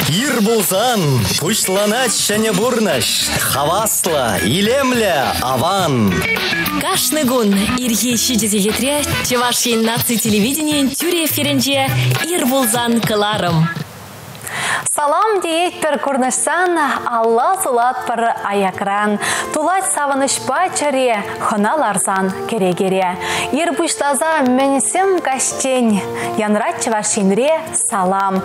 Ир пулсан пуҫланать ҫӗнӗ пурнӑҫ. Хаваслӑ, илемлӗ, аван. Кашни кун ирхи 7 сехетре Чӑваш Ен наци телевиденийӗн тӳрӗ эфирӗнче «Ир пулсан» кӑларӑм. Салам теетпӗр курнӑҫсан, алла сулатпӑр аякран. Тулать савӑнӑҫпа чӗре, хӑна ларсан кӗрекере. Ир пуҫласа мӗн сӗм каҫчен янрать Чӑваш Енре салам.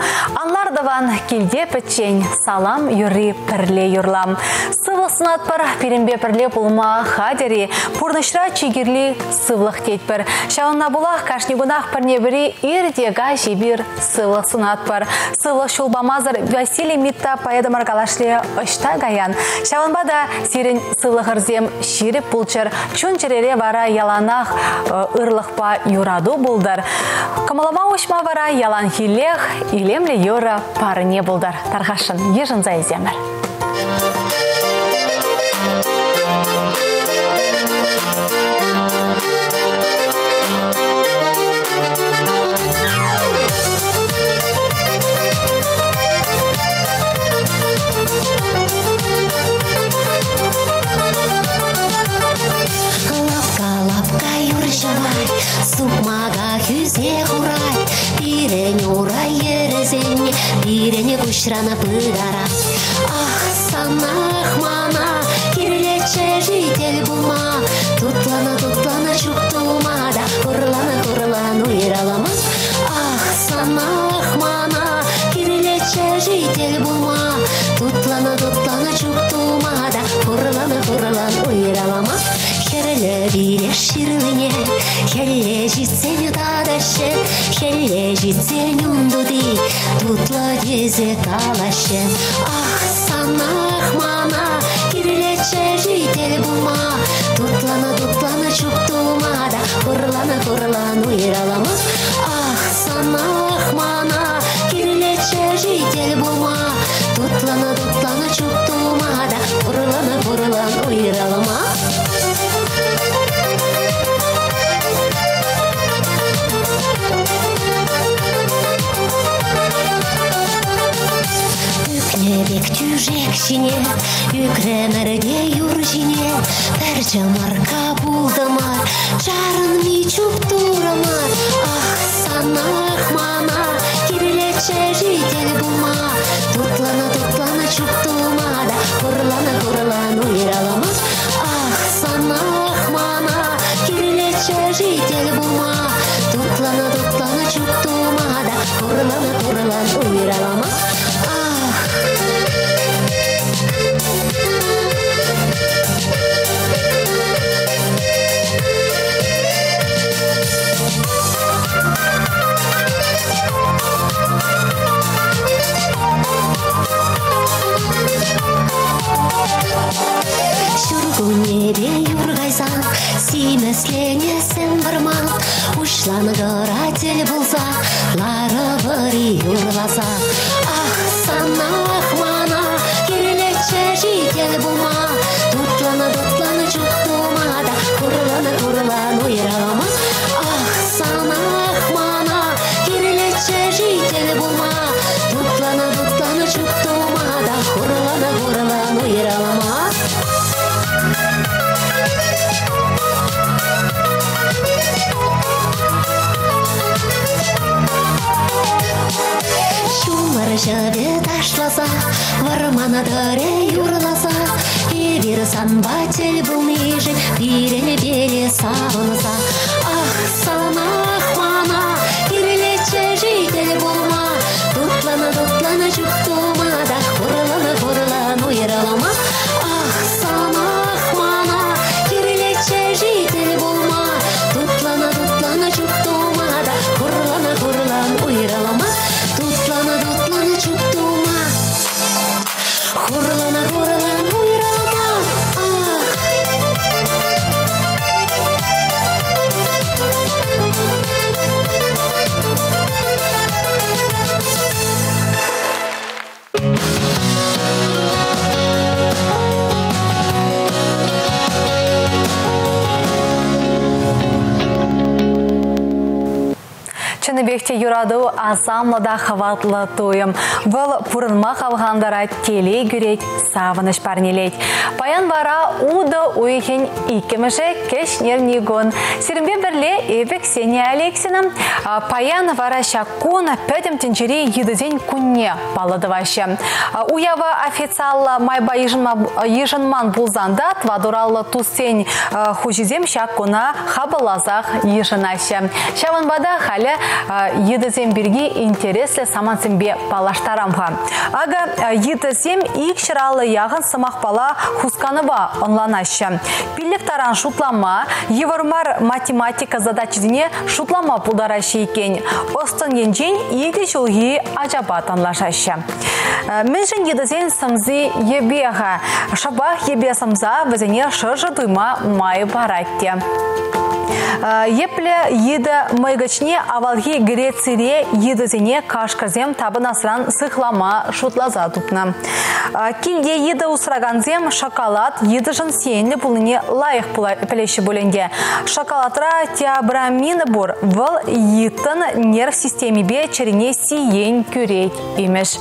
Ан лар тӑван, килте пӗччен, салам юрри пӗрле юрлам. Сывлӑх сунатпӑр, пирӗнпе пӗрле пулма хатӗр-и? Пурнӑҫра чи кирли сывлӑх тетпӗр. Ҫавӑнна пулах кашни кунах пӗрне-пӗри ир те каҫ эпир сывлӑх сунатпӑр. Сывлӑх ҫул памасӑр Василий Митта поэтӑмӑр калашле ӑҫта каян? Ҫавӑнпа та сирӗн сывлӑхӑрсем ҫирӗп пулччӑр, чун-чӗрере вара яланах ырлӑхпа юрату пултӑр. Кӑмӑлӑма уҫма вара яланхиллех илемлӗ юрӑ парне пултӑр. Тархасшӑн йышӑнса илсемӗр. Лапка-лапка юр ҫӑвать, сукмака хӳсе хурать, пирӗн ура йӗрӗсен пирӗн куҫран пытарать. Ах, санах мана кирлӗччӗ-ши тӗл пулма, тутлана-тутлана чуп тума та, хурлана-хурлан уйрӑлма. Ах, санах мана кирлӗччӗ-ши тӗл пулма, тутлана-тутлана чуп тума та, хурлана-хурлан уйрӑлма. Хӗрлӗ пилеш ҫырлине хӗлле ҫитсен татаҫҫӗ, хӗлле ҫитсен ун тути тутлӑ тесе калаҫҫӗ. Ах, санах мана кирлӗччӗ-ши тӗл пулма, тутлана-тутлана чуп тума та, хурлана-хурлан уйрӑлма. Ах, санах мана кирлӗччӗ-ши тӗл пулма, тутлана-тутлана чуп тума та, хурлана-хурлан уйрӑлма. Ӳкнӗ пек тӳшек ҫине, ӳкрӗмӗр те юр ҫине, пӗр чӑмӑрка пултӑмӑр, чарӑнми чуптурӑмӑр. Ах, санах мана кирлӗччӗ-ши тӗл пулма, тутлана-тутлана чуптума та, хурлана-хурлан уйрӑлма. Ах, санах мана кирлӗччӗ-ши тӗл пулма, тутлана-тутлана чуптума та, хурлана-хурлан уйрӑлма. Ах! Ҫуркуннепе юр кайсан симӗсленесем вӑрман уҫланкӑра тӗл пулса ларӑпӑр-и юрласа. Ах, санах мана кирлӗччӗ-ши тӗл пулма, тутлана-тутлана чуп тума та, хурлана-хурлан уйрӑлма. Ах, санах мана кирлӗччӗ-ши тӗл пулма, тутлана-тутлана чуп тума та, хурлана-хурлан уйрӑлма. Ҫумӑр ҫӑвӗ ташласа, вӑрмана тӑрӗ юрласа, эпир санпа тӗл пулнишӗн пирӗнпеле савӑнса. Ах, санах мана кирлӗччӗ-ши тӗл пулма, тутлана-тутлана чуп тума та, хурлана-хурлан уйрӑлма. Ах, санах мана кирлӗччӗ-ши тӗл пулма, тутлана-тутлана чуп тума та, хурлана-хурлан уйрӑлма. Тутлана-тутлана чуп тума, хурлана-хурлан уйрӑлма. Ах! Чӑн Чӑннипех те юрату асамлӑ та хӑватлӑ туйӑм. Вӑл пурӑнма хавхалантарать, телей кӳрет, савӑнӑҫ парнелет. Паян вара утӑ уйӑхӗн иккӗмӗшӗ кӗҫнерни кун. Сирӗнпе пӗрле эпӗ Ксения Алексина. Паян вара ҫак кун пӗтӗм тӗнчери йытӑсен кунне паллӑ тӑваҫҫӗ. Уява официаллӑ майпа йышӑнман пулсан та тӑватураллӑ туссен хуҫисем ҫак куна хапӑлласах йышӑнаҫҫӗ. Ҫавӑнпа та халӗ йытӑсем пирки интереслӗ самантсемпе паллаштарам-ха. Акӑ йытӑсем ик ҫӑраллӑ яхӑн сӑмахпала хусканӑва ӑнланаҫҫӗ. Пиллӗк таран шутлама, йывӑр мар математика задачисене шутлама пултараҫҫӗ иккен. Ӑс-тӑн енчен икӗ ҫулхи ачапа танлашаҫҫӗ. Мӗншӗн йытӑсен сӑмси йӗпе-ха? Шӑпах йӗпе сӑмса вӗсене шӑршӑ туйма май парать те. Йӗплӗ йытӑ мӑйкӑчне авалхи Грецире йытӑсене кашкӑрсем тапӑнасран сыхлама шутласа тупнӑ. Килте йытӑ усракансем шоколад йытӑшӑн сиенлӗ пулнине лайӑх пӗлеҫҫӗ пуль ӗнтӗ. Шоколадра теобрамин пур, вӑл йыттӑн нерв системипе чӗрине сиен кӳрет имӗш.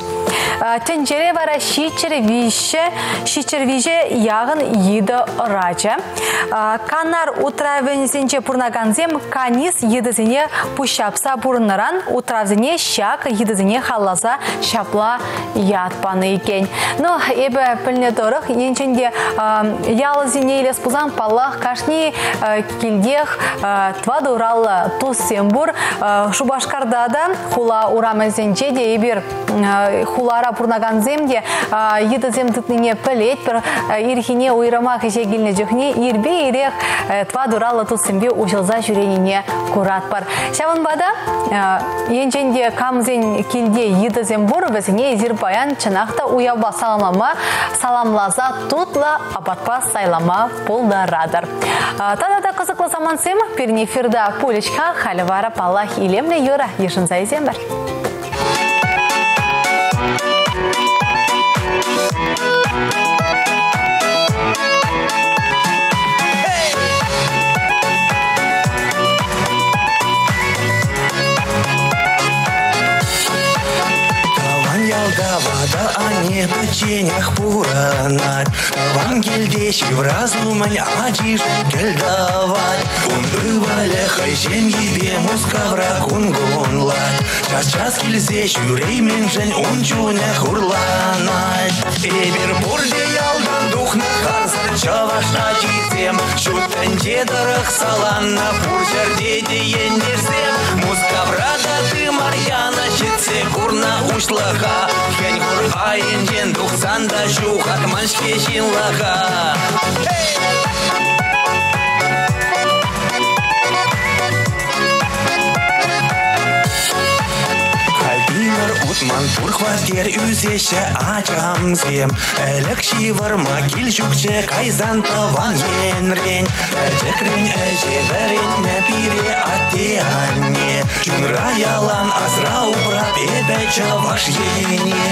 Тӗнчере вара 703 яхӑн йытӑ ӑрачӗ. Канар утравӗсенче пурӑнакансем канис йытӑсене пуҫҫапса пурӑннӑран утравсене ҫак йытӑсене халласа ҫапла ят панӑ иккен. Но эпӗ пӗлнӗ тӑрӑх, енчен те ялсене илес пулсан, паллах, кашни килтех тӑватӑ ураллӑ туссем пур. Шупашкарта та, хула урамӗсенче те эпир хулара пурӑнакансем те йытӑсем тытнине пӗлетпӗр. Ирхине уйрӑмах ӗҫе килнӗ чухне ирпе ирех тӑватӑ ураллӑ туссемпе уҫӑлса ҫӳренине куратпӑр. Ҫавӑнпа та енчен те камсен килте йытӑсем пур, вӗсене эсир паян чӑнах та уявпа саламлама, саламласа тутлӑ апатпа сайлама пултаратӑр. Тата та кӑсӑклӑ самантсем пирӗн эфирта пулӗҫ-ха, халӗ вара, паллах, илемлӗ юрӑ йышӑнса илсемӗр. Тӑван ялта ватӑ анне пӗчченех пурӑнать. Тӑван килте ҫыврас умӗн ачишӗн кӗл тӑвать. Ун ывӑлӗ хӑй ҫемйипе Мускавра кун кунлать. Час-час килсе ҫӳрейменшӗн ун чунӗ хурланать. Эпир пурте ялтан тухнӑ харсӑр чӑваш ачисем. Ҫут тӗнче тӑрӑх саланнӑ пур ҫӗрте те ентешсем. Мускавра та тымар янӑ ҫитсе курнӑ уҫлӑха. Хӗн-хур айӗнчен тухсан та ҫухатман-ҫке ҫынлӑха. Хальтимӗр утман пур хваттер ӳсеҫҫӗ ачамсем. Ӗлӗк ҫывӑрма кил ҫукчӗ кайсан тӑван енрен. Пӗчӗкрен ӗҫе вӗрентнӗ пире атте-анне. Чунра ялан асра упрап эпӗ Чӑваш Ене.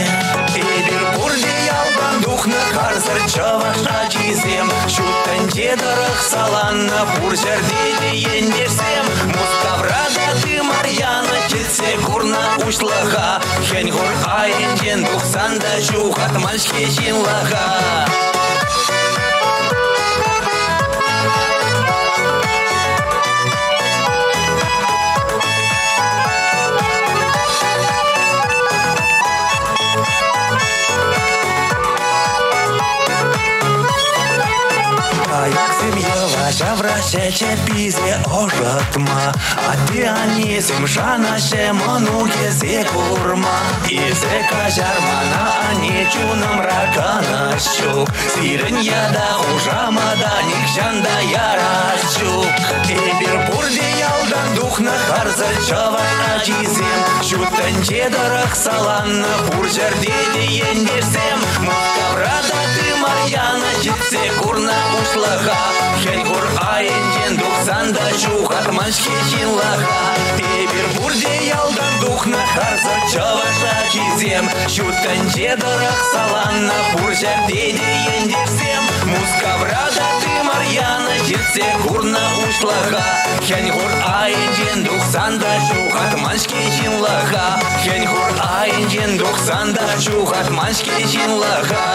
Эпир пурте ялтан тухнӑ харсӑр чӑваш ачисем. Ҫут тӗнче тӑрӑх саланнӑ пур ҫӗрте те ентешсем. Мускавра та тымар янӑ чӗтсе курнӑ уҫлӑха. Хӗн-хур айӗнчен тухсан та ҫухатман-ҫке ҫынлӑха. Кайӑксем йӑва ҫавраҫҫӗ чӗпписе ӑшӑтма, Атте-аннесем шанаҫҫӗ мӑнукӗсе курма. Эсӗ каҫар мана, анне, чунӑмра канаҫ ҫук. Сирӗн ята хушамата нихҫан та ярас ҫук. Эпир пурте ялтан тухнӑ харсӑр чӑваш ачисем. Ҫут тӗнче тӑрӑх саланнӑ пур ҫӗрте те ентешсем. Мускавра та тымар янӑ ҫитсе курнӑ уҫлӑха. Хӗн-хур Хӗн-хур айӗнчен тухсан та ҫухатман-ҫке ҫынлӑха. Эпир пурте ялтан тухнӑ харсӑр чӑваш ачисем. Ҫут тӗнче тӑрӑх саланнӑ пур ҫӗрте те ентешсем. Мускавра та тымар янӑ ҫитсе курнӑ уҫлӑха. Хӗн-хур айӗнчен тухсан та ҫухатман-ҫке ҫынлӑха. Хӗн-хур айӗнчен тухсан та ҫухатман-ҫке ҫынлӑха.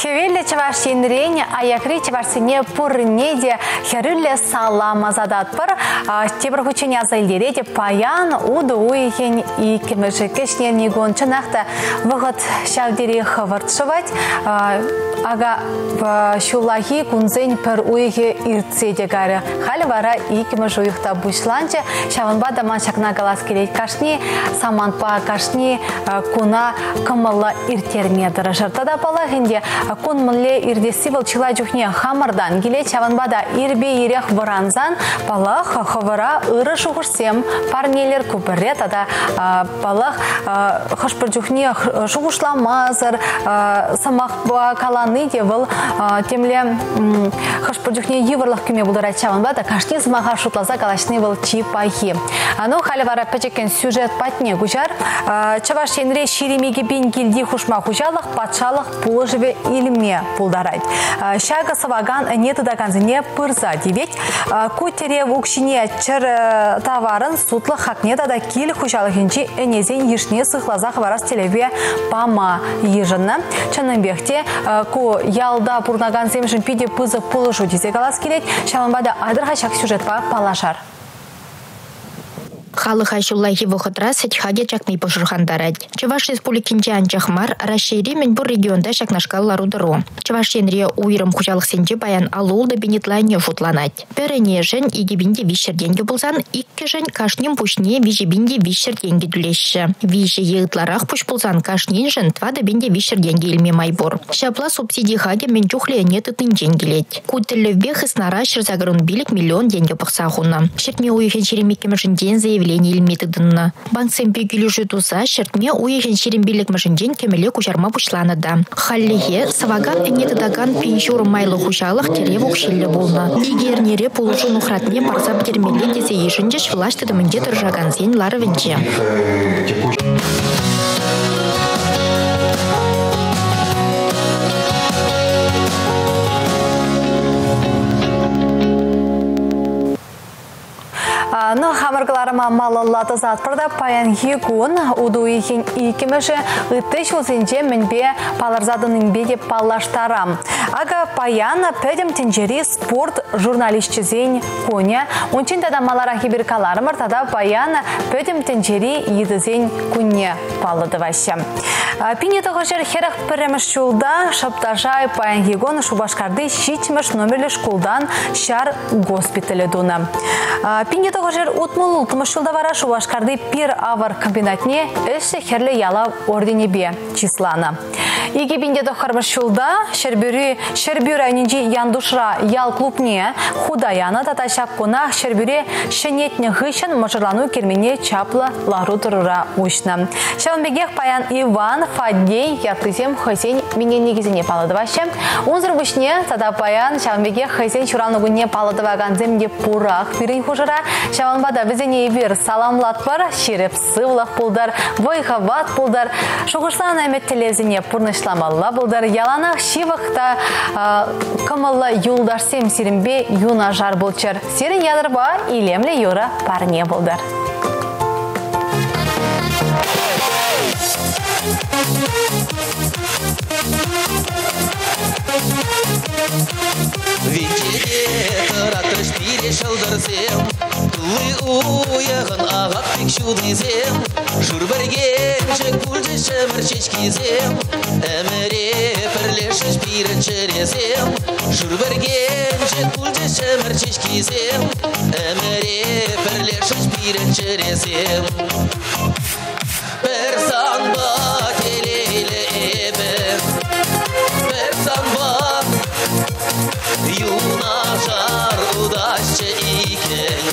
Хӗвеллӗ Чӑваш Енрен аякри чӑвашсене пурне те хӗрӳллӗ салам ӑсататпӑр. Тепӗр хутчен аса илтеретӗп, паян утӑ уйӑхӗн иккӗмӗшӗ кӗҫнерни кун. Чӑнах та вӑхӑт ҫав тери хӑвӑрт шӑвать. Ага ҫуллахи кунсен пӗр уйӑхӗ иртсе те карӗ. Халӗ вара иккӗмӗш уйӑх та пуҫланчӗ. Ҫавӑнпа та ман ҫакна калас килет. Кашни самантпа, кашни куна кӑмӑллӑ ирттерме тӑрӑшӑр. Тата паллах ӗнтӗ, кун мӗнле иртесси вӑл чылай чухне хамӑртан килет. Ҫавӑнпа та ирпе ирех вӑрансан, паллах, хӑвӑра ырӑ шухӑшсем парнелер ку пӗрре тата, паллах, хӑш-пӗр чухне шухӑшламасӑр сӑмахпа калани те вӑл темле хӑш-пӗр чухне йывӑрлӑх кӳме пултарать. Ҫавӑнпа та кашни сӑмаха шутласа калаҫни вӑл чи пахи. Ну, халӗ вара пӗчӗккӗн сюжет патне куҫар. Чӑваш Енре 22 пин килти хушма хуҫалӑх патшалӑх пулӑшӑвӗ илме пултарать. Ҫакӑ сӑвакан ӗне тытакансене пырса тивет. Ку тӗрев укҫине чӗр таварӑн сутлӑх хакне тата кил хуҫалӑхӗнчи ӗнесен йышне сыхласа хӑварас тӗллевпе пама йышӑннӑ. Чӑннипех те ку ялта пурӑнакансемшӗн питӗ пысӑк пулӑшу тесе калас килет. Ҫавӑнпа та айтӑр-ха ҫак сюжетпа паллашар. Халӑха ҫуллахи вӑхӑтра сӗт хакӗ чакни пӑшӑрхантарать. Чӑваш Республикинче анчах мар, Раҫҫейри мӗнпур регионта ҫакнашкал лару-тӑру. Чӑваш Енре уйрӑм хуҫалӑхсенче паян 56 пин ытла ӗне шутланать. Пӗр ӗнешӗн 2 300 тенкӗ пулсан, иккӗшӗн кашнин пуҫне 3 300 тенкӗ тӳлеҫҫӗ. Виҫӗ е ытларах пуҫ пулсан кашниншӗн 4 300 тенкӗ илме май пур. Ҫапла субсиди хакӗ мӗн чухлӗ ӗне тытнинчен килет. Ку тӗллевпе хыснара 185 миллион тенкӗ пӑхса хунӑ. Ҫӗртме уйӑхӗн 22-мӗшӗнчен заявлени илме тытӑннӑ. Банксемпе килӗшӳ туса ҫӗртме уйӑхӗн 25-мӗшӗнчен кӗмӗле куҫарма пуҫланӑ та. Хальлӗхе сӑвакан ӗне тытакан 1500 майлӑ хуҫалӑх тӗрев укҫиллӗ пулнӑ. Икӗ эрнере пулӑшу нухратне парса пӗтермелле тесе йышӑнчӗҫ влаҫ тытӑмӗнче тӑрӑшакансен ларӑвӗнче. Ну, хамӑр кӑларӑма малалла тӑсатпӑр та паянхи кун утӑ уйӑхӗн иккӗмӗшӗ ытти ҫулсенче мӗнпе палӑрса тӑнинпе те паллаштарам. Акӑ паян пӗтӗм тӗнчери спорт журналисчӗсен кунӗ. Унччен тата маларах эпир каларӑмӑр тата паян пӗтӗм тӗнчери йытӑсен кунне паллӑ тӑваҫҫӗ. 1941 ҫулта шӑп та шай паянхи кун Шупашкарти 7-мӗш номерлӗ шкултан ҫар госпиталӗ тунӑ. 1966 ҫулта вара Шупашкарти пир-авӑр комбинатне ӗҫлӗ Хӗрлӗ Ялав орденӗпе чысланӑ. 2009 ҫулта Ҫӗрпӳ районӗнчи Янтушра ял клубне хута янӑ тата ҫак кунах Ҫӗрпӳре ҫӗнетнӗ хыҫҫӑн мӑшӑрлану керменне чаплӑ лару-тӑрура уҫнӑ. Ҫавӑн пекех паян Иван Фаддей ятлисем хӑйсен именникӗсене паллӑ тӑваҫҫӗ. Унсӑр пуҫне тата паян ҫавӑн пекех хӑйсен ҫуралнӑ кунне паллӑ тӑвакансем те пурах пирӗн хушӑра. Ҫавӑнпа та вӗсене эпир саламлатпӑр, ҫирӗп сывлӑх пултӑр, вӑй-хӑват пултӑр, шухӑшланӑ ӗмӗт-тӗллевсене пурнӑҫламалла пултӑр, яланах ҫывӑх та кӑмӑллӑ юлташсем сирӗнпе юнашар пулччӑр. Сирӗн ятӑрпа илемлӗ юрӑ парне пултӑр. Венчете тӑратрӗҫ пире ҫӑлтӑрсем, тулли уйӑхӑн ахах пек ҫутисем, шур пӗркенчӗк пулчӗҫ ҫӗмӗрт ҫеҫкисем, ӗмӗре пӗрлешрӗҫ пирӗн чӗресем, шур пӗркенчӗк пулчӗҫ ҫӗмӗрт ҫеҫкисем, ӗмӗре пӗрлешрӗҫ пирӗн чӗресем. Пӗр санпа телейлӗ эпӗ, пӗр санпа юнашар утасчӗ иккӗн.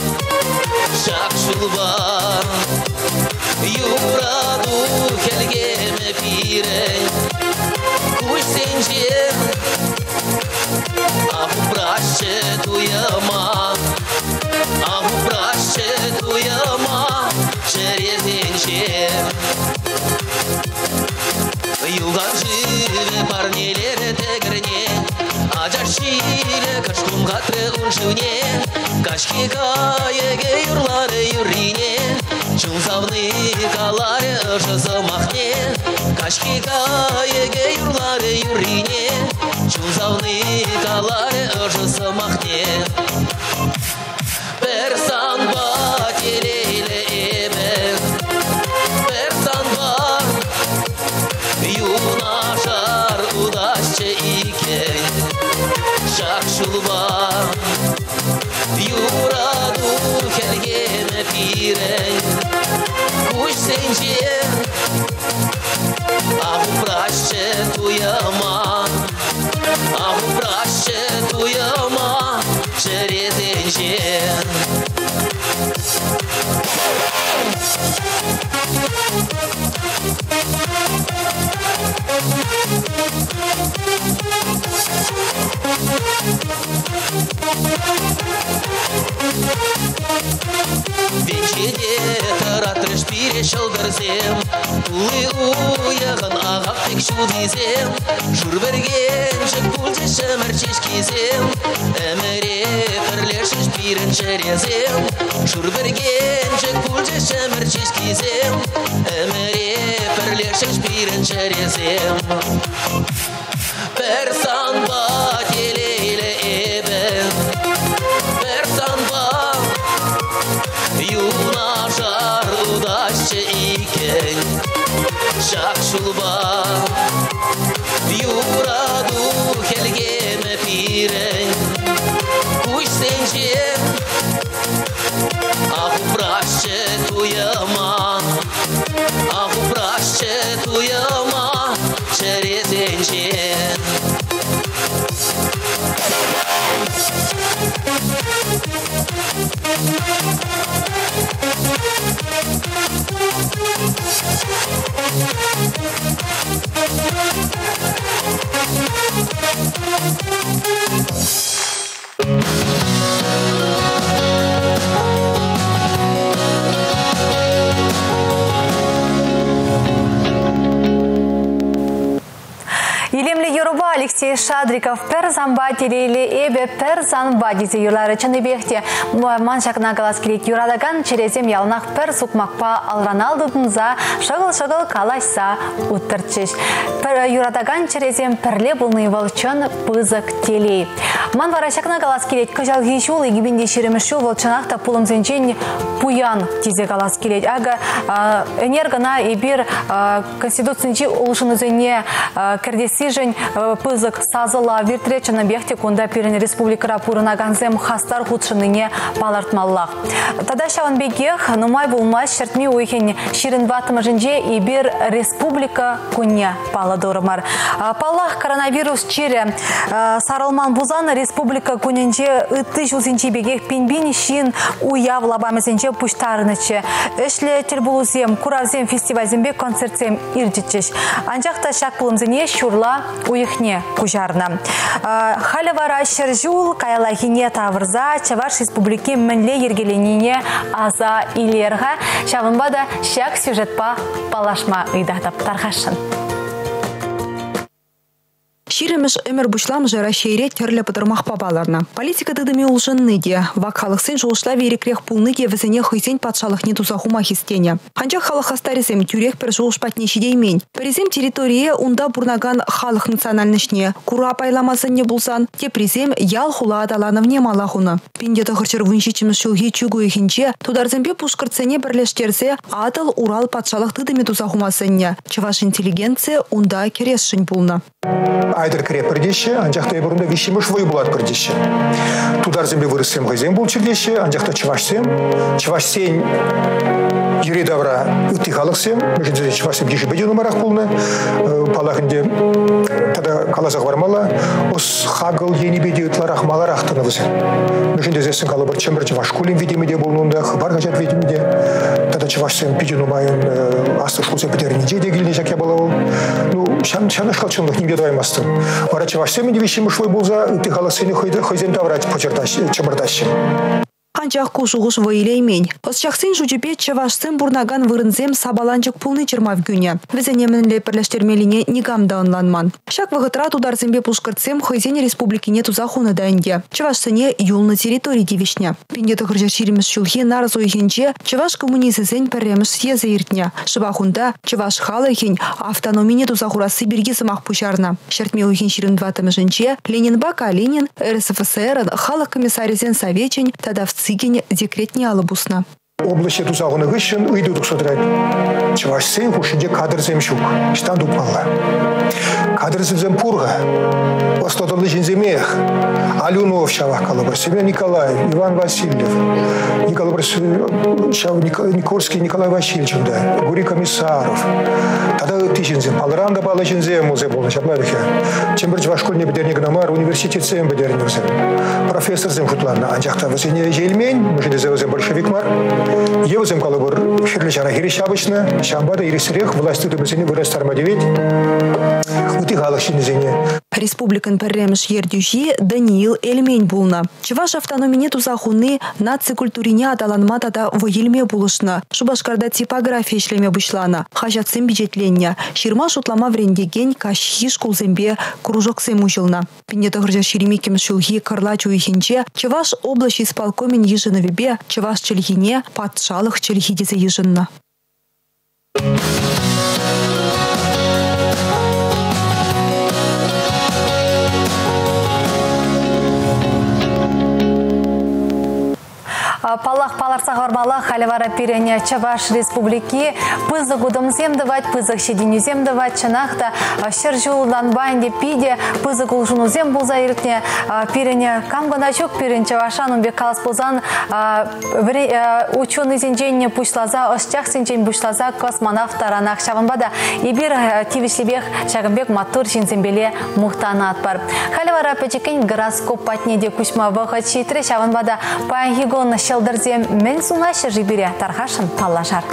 Парнелерӗ тӗкӗрне. Ачаш ҫилӗ кӑшт хумхатрӗ ун шывне. Каҫхи кайӑкӗ юрларӗ юррине. Чун савни каларӗ ӑшӑ сӑмахне. Каҫхи кайӑкӗ юрларӗ юррине. Чун савни каларӗ ӑшӑ сӑмахне. Пӗр санпа телейлӗ эпӗ, пӗр санпа юнашар утасчӗ иккен ҫак ҫулпа. Юрату хӗлхемӗ пирӗн куҫсенче, ах, упрасчӗ туйӑма, ах, упрасчӗ туйӑма чӗресенче. Венчете тӑратрӗҫ пире ҫӑлтӑрсем, тулли уйӑхӑн ахах пек ҫутисем, шур пӗркенчӗк пулчӗҫ ӗмӗр ҫеҫкисем, ӗмӗре пӗрлешрӗҫ пирӗн чӗресем, шур пӗркенчӗк пулчӗҫ ӗмӗр ҫеҫкисем, ӗмӗре пӗрлешрӗҫ пирӗн чӗресем. Пӗр санпа телейлӗ эпӗ, пӗр санпа юнашар утасчӗ иккен ҫак ҫулпа. Юрату хӗлхемӗ пирӗн куҫсенче, ах, упрасчӗ туйӑма, ах, упрасчӗ туйӑма чӗресенче. Илемлӗ юрӑпа Алексей Шадриков пӗр санпа телейлӗ эпӗ пӗр санпа тесе юрларӗ. Чӑннипех те ман ҫакна калас килет. Юратакан чӗресем яланах пӗр сукмакпа алран ал тытӑнса шӑкӑл-шӑкӑл калаҫса уттӑрччӗҫ. Пӗр юратакан чӗресем пӗрле пулни вӑл чӑн пысӑк телей. Ман вара ҫакна калас килет. Кӑҫалхи ҫул, 2020 ҫул, вӑл чӑнах та пулӑмсенчен пуян тесе калас килет. Акӑ, ӗнер кӑна эпир Конституцинчи улшӑнусене кӗртессишӗн пысӑк сасӑлав иртрӗ. Чӑннипех те кунта пирӗн республикӑра пурӑнакансем хастар хутшӑннине палӑртмаллах. Тата ҫавӑн пекех нумай пулмасть ҫӗртме уйӑхӗн 24-мӗшӗнче эпир Республика кунне паллӑ турӑмӑр. Паллах, коронавирус чирӗ сарӑлман пулсан Республика кунӗнче ытти ҫулсенчи пекех пин-пин ҫын уяв лапамӗсенче пуҫтарӑнӗччӗ. Ӗҫлӗ тӗлпулусем, куравсем, фестивальсемпе концертсем иртӗччӗҫ. Анчах та ҫак пулӑмсене ҫурла уйӑхне куҫарнӑ. Халӗ вара 100 ҫул каяллахине тавӑрса Чӑваш Республики мӗнле йӗркеленине аса илер-ха. Ҫавӑнпа та ҫак сюжетпа паллашма ыйтатӑп. Тархасшӑн. Ҫирӗммӗш ӗмӗр пуҫламӑшӗ Раҫҫейре тӗрлӗ пӑтӑрмахпа палӑрнӑ. Политика тытӑмӗ улшӑнни те, вак халӑхсен шухӑшлавӗ ирӗкрех пулни те вӗсене хӑйсен патшалӑхне туса хума хистенӗ. Анчах халӑх хастарӗсем тӳрех пӗр шухӑш патне ҫитеймен. Пӗрисем территорие унта пурӑнакан халӑх национальноҫне кура пайлама сӗннӗ пулсан, теприсем ял-хула аталанӑвне мала хунӑ. 1917 ҫулхи чӳк уйӑхӗнче тутарсемпе пушкӑртсене пӗрлештерсе Атӑл-Урал патшалӑх тытӑмӗ туса хума сӗннӗ. Чӑваш интеллигенцийӗ унта кӗресшӗн пулнӑ. Айтӑр кӗрепӗр теҫҫӗ, анчах та эпир унта виҫҫӗмӗш вӑй пулатпӑр теҫҫӗ. Тутарсемпе вырӑссем хӑйсем пулччӑр теҫҫӗ, анчах та чӑвашсем, чӑвашсен йӗри-тавра ытти халӑхсем, мӗншӗн тесен чӑвашсем йышӗпе те нумайрах пулнӑ, паллах ӗнтӗ, тата каласа хӑвармалла, ӑс-хакӑл енӗпе те ытларах маларах тӑнӑ вӗсем. Мӗншӗн тесессӗн калӑпӑр, Чӗмпӗр чӑваш шкулӗн витӗмӗ те пулнӑ унта, Хыпар хаҫат витӗмӗ те. Тата чӑвашсем питӗ нумайӑн аслӑ шкулсем пӗтернинче те килнӗ ҫак япала вӑл. Ну, ҫавнашкал чӑнлӑх нимпе тӑваймастӑн. Вара чӑвашсем ӗнтӗ виҫҫӗмӗш вӑй пулса ытти халӑхсене хӑйсем тавра чӑмӑртаҫҫӗ. Анчах ку шухӑш вӑй илеймен. Ӑсчахсен шучӗпе чӑвашсем пурӑнакан вырӑнсем сапаланчӑк пулни чӑрмав кӳнӗ. Вӗсене мӗнле пӗрлештермеллине никам та ӑнланман. Ҫак вӑхӑтра тутарсемпе пушкӑртсем хӑйсен республикине туса хунӑ та ӗнтӗ. Чӑвашсене юлнӑ территори тивӗҫнӗ. 1920 ҫулхи нарӑс уйӑхӗнче чӑваш коммунисчӗсен пӗрремӗш съезчӗ иртнӗ. Шӑпах унта чӑваш халӑхӗн автономине туса хурасси пирки сӑмах пуҫарнӑ. Ҫӗртме уйӑхӗн 24-мӗшӗнче Ленинпа Калинин РСФСРӑн халӑх комиссарӗсен совечӗн тата ВЦИКӗн декретне алӑ пуснӑ. Облаҫе туса хунӑ хыҫҫӑн ыйту тухса тӑрать. Чӑвашсен хушшинче кадрсем ҫук. Ӑҫтан тупмалла? Кадрсем пур-ха. Ӑслӑ-тӑнлӑ ҫынсемех. Алюнов ҫавах калӑпӑр, Семен Николаев, Иван Васильев, Николай ҫав Никольский Николай Васильевич унта, Гурий Комиссаров тата ытти ҫынсем. Паллӑран та паллӑ ҫынсем музей пулнӑ ҫапла вӗт-ха. Чӗмпӗр чӑваш шкулне пӗтернӗ кӑна мар, университетсем пӗтернӗ вӗсем. Профессорсем шутланнӑ, анчах та вӗсене ӗҫе илмен, мӗншӗн тесе вӗсем большевик мар. Е вӗсем калӑпӑр Хӗрлӗ Ҫара хирӗҫ ҫапӑҫнӑ, ҫавӑнпа та ирӗксӗрех власть тытӑмӗсене вырнаҫтарма тивет ытти халӑх ҫыннисене. Республикӑн пӗрремӗш ертӳҫи Даниил Эльмень пулнӑ. Чӑваш автономине туса хуни наци культурине аталанма тата вӑй илме пулӑшнӑ. Шупашкарта типографи ӗҫлеме пуҫланӑ, хаҫатсем пичетленнӗ, ҫырма-шутлама вӗрентекен каҫхи шкулсемпе кружоксем уҫӑлнӑ. 1922 ҫулхи кӑрлач уйӑхӗнче Чӑваш облаҫ исполкомӗн йышӑнӑвӗпе чӑваш чӗлхине патшалӑх чӗлхи тесе йышӑннӑ. Паллах, палӑртса хӑвармалла, халӗ вара пирӗн Чӑваш Республики пысӑк утӑмсем тӑвать, пысӑк ҫитӗнӳсем тӑвать. Чӑнах та, ҫӗр ҫултанпа ӗнтӗ питӗ пысӑк улшӑнусем пулса иртнӗ. Пирӗн кам кӑна ҫук, пирӗн чӑвашран ун пек калас пулсан, ученӑйсенчен пуҫласа, ӑсчахсенчен пуҫласа космонавт таранах. Ҫавӑнпа та эпир тивӗҫлипех ҫакӑн пек маттур ҫынсемпеле мухтанатпӑр. Халӗ вара пӗчӗккӗн гороскоп патне те куҫма вӑхӑт ҫитрӗ. Ҫавӑнпа та паянхи кун ҫӑлтӑрсем мӗн сунаҫҫӗ-ши пире? Тархасшӑн паллашар.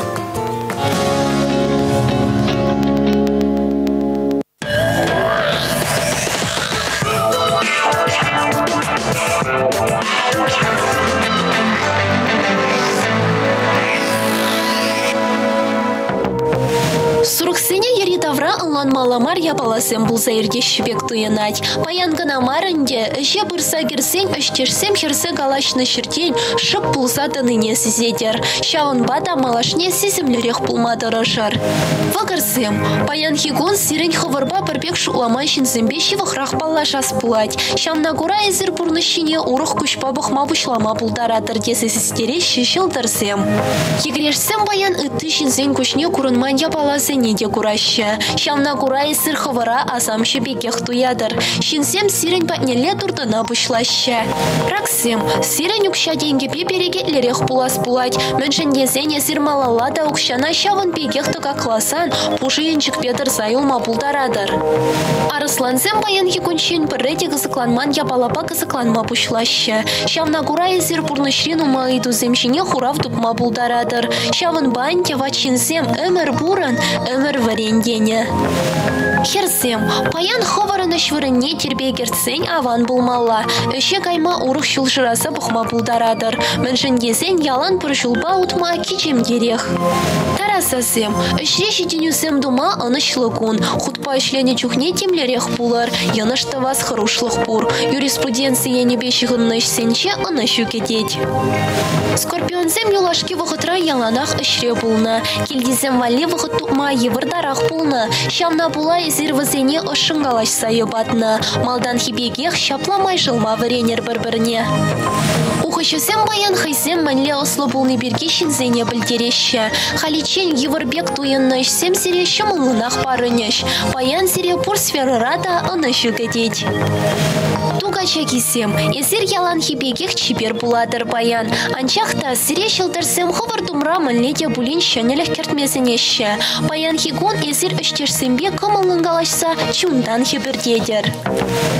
Сурӑхсене йӗри-тавра ӑнланмалла мар япаласем пулса иртеҫҫӗ пек туйӑнать. Паян кӑна мар ӗнтӗ, ӗҫе пырса кӗрсен ӗҫтешсем хӗрсе калаҫнӑ ҫӗртен шӑп пулса тӑнине сисетӗр. Ҫавӑнпа та малашне сисӗмлӗрех пулма тӑрӑшӑр. Вӑкӑрсем, паянхи кун сирӗн хӑвӑрпа пӗр пек шутламан ҫынсемпе ҫывӑхрах паллашас пулать. Ҫавна кура эсир пурнӑҫ ҫине урӑх куҫпа пӑхма пуҫлама пултаратӑр тесе систереҫҫӗ ҫӑлтӑрсем. Йӗкӗрешсем паян ытти ҫынсен куҫне курӑнман япаласене те кураҫҫӗ. Ҫавна кура эсир хӑвӑра асамҫӑ пекех туятӑр. Ҫынсем сирӗн патнелле туртӑна пуҫлаҫҫӗ. Раксем, сирӗн укҫа-тенкӗпе перекетлӗрех пулас пулать. Мӗншӗн тесен эсир малалла та укҫана ҫавӑн пекех тӑкакласан пушӑ енчӗкпе тӑрса юлма пултаратӑр. Арӑслансем паянхи кунччен пӗрре те кӑсӑкланман япалапа кӑсӑкланма пуҫлаҫҫӗ. Ҫавна кура эсир пурнӑҫри нумай ыйтусем ҫине хурав тупма пултаратӑр. Ҫавӑнпа ӗнтӗ ват ҫынсем ӗмӗр пурӑн, ӗмӗр вӗрен тенӗ. Хӗрсем, паян хӑвӑрӑн ӗҫ вырӑнне тирпей кӗртсен аван пулмалла. Ӗҫе кайма урӑх ҫул шыраса пӑхма пултаратӑр. Мӗншӗн тесен ялан пӗр ҫулпа утма кичемтерех. Тарасасем, ӗҫре ҫитӗнӳсем тума ӑнӑҫлӑ кун. Хутпа ӗҫленӗ чухне тимлӗрех пулӑр. Йӑнӑш тӑвас хӑрушлӑх пур. Юриспруденци енӗпе ҫыхӑннӑ ӗҫсенче ӑнӑҫу кӗтет. Скорпионсем юлашки вӑхӑтра яланах ӗҫре пулнӑ. Килтисем валли вӑхӑт тупма йывӑртарах пулнӑ. Ҫавна пула эсир вӗсене ӑшшӑн калаҫса йӑпатнӑ. Малтанхи пекех ҫапла май шӑлма вӗренӗр пӗр-пӗрне. Ухӑҫӑсем паян хӑйсем мӗнле ӑслӑ пулни пирки ҫынсене пӗлтереҫҫӗ. Халиччен йывӑр пек туйӑннӑ ӗҫсем сире ҫӑмӑллӑнах парӑнӗҫ. Паян сире пур сферӑра та ӑнӑҫу кӗтет. Ту качакисем, эсир яланхи пекех чипер пулатӑр паян. Анчах та сире ҫӑлтӑрсем хӑвӑр умра мӗнле те пулин ҫӗнӗлӗх кӗртме сӗнеҫҫӗ. Паянхи кун эсир ӗҫтешсемпе кӑмӑллӑн калаҫса чунтан хӗпӗртетӗр.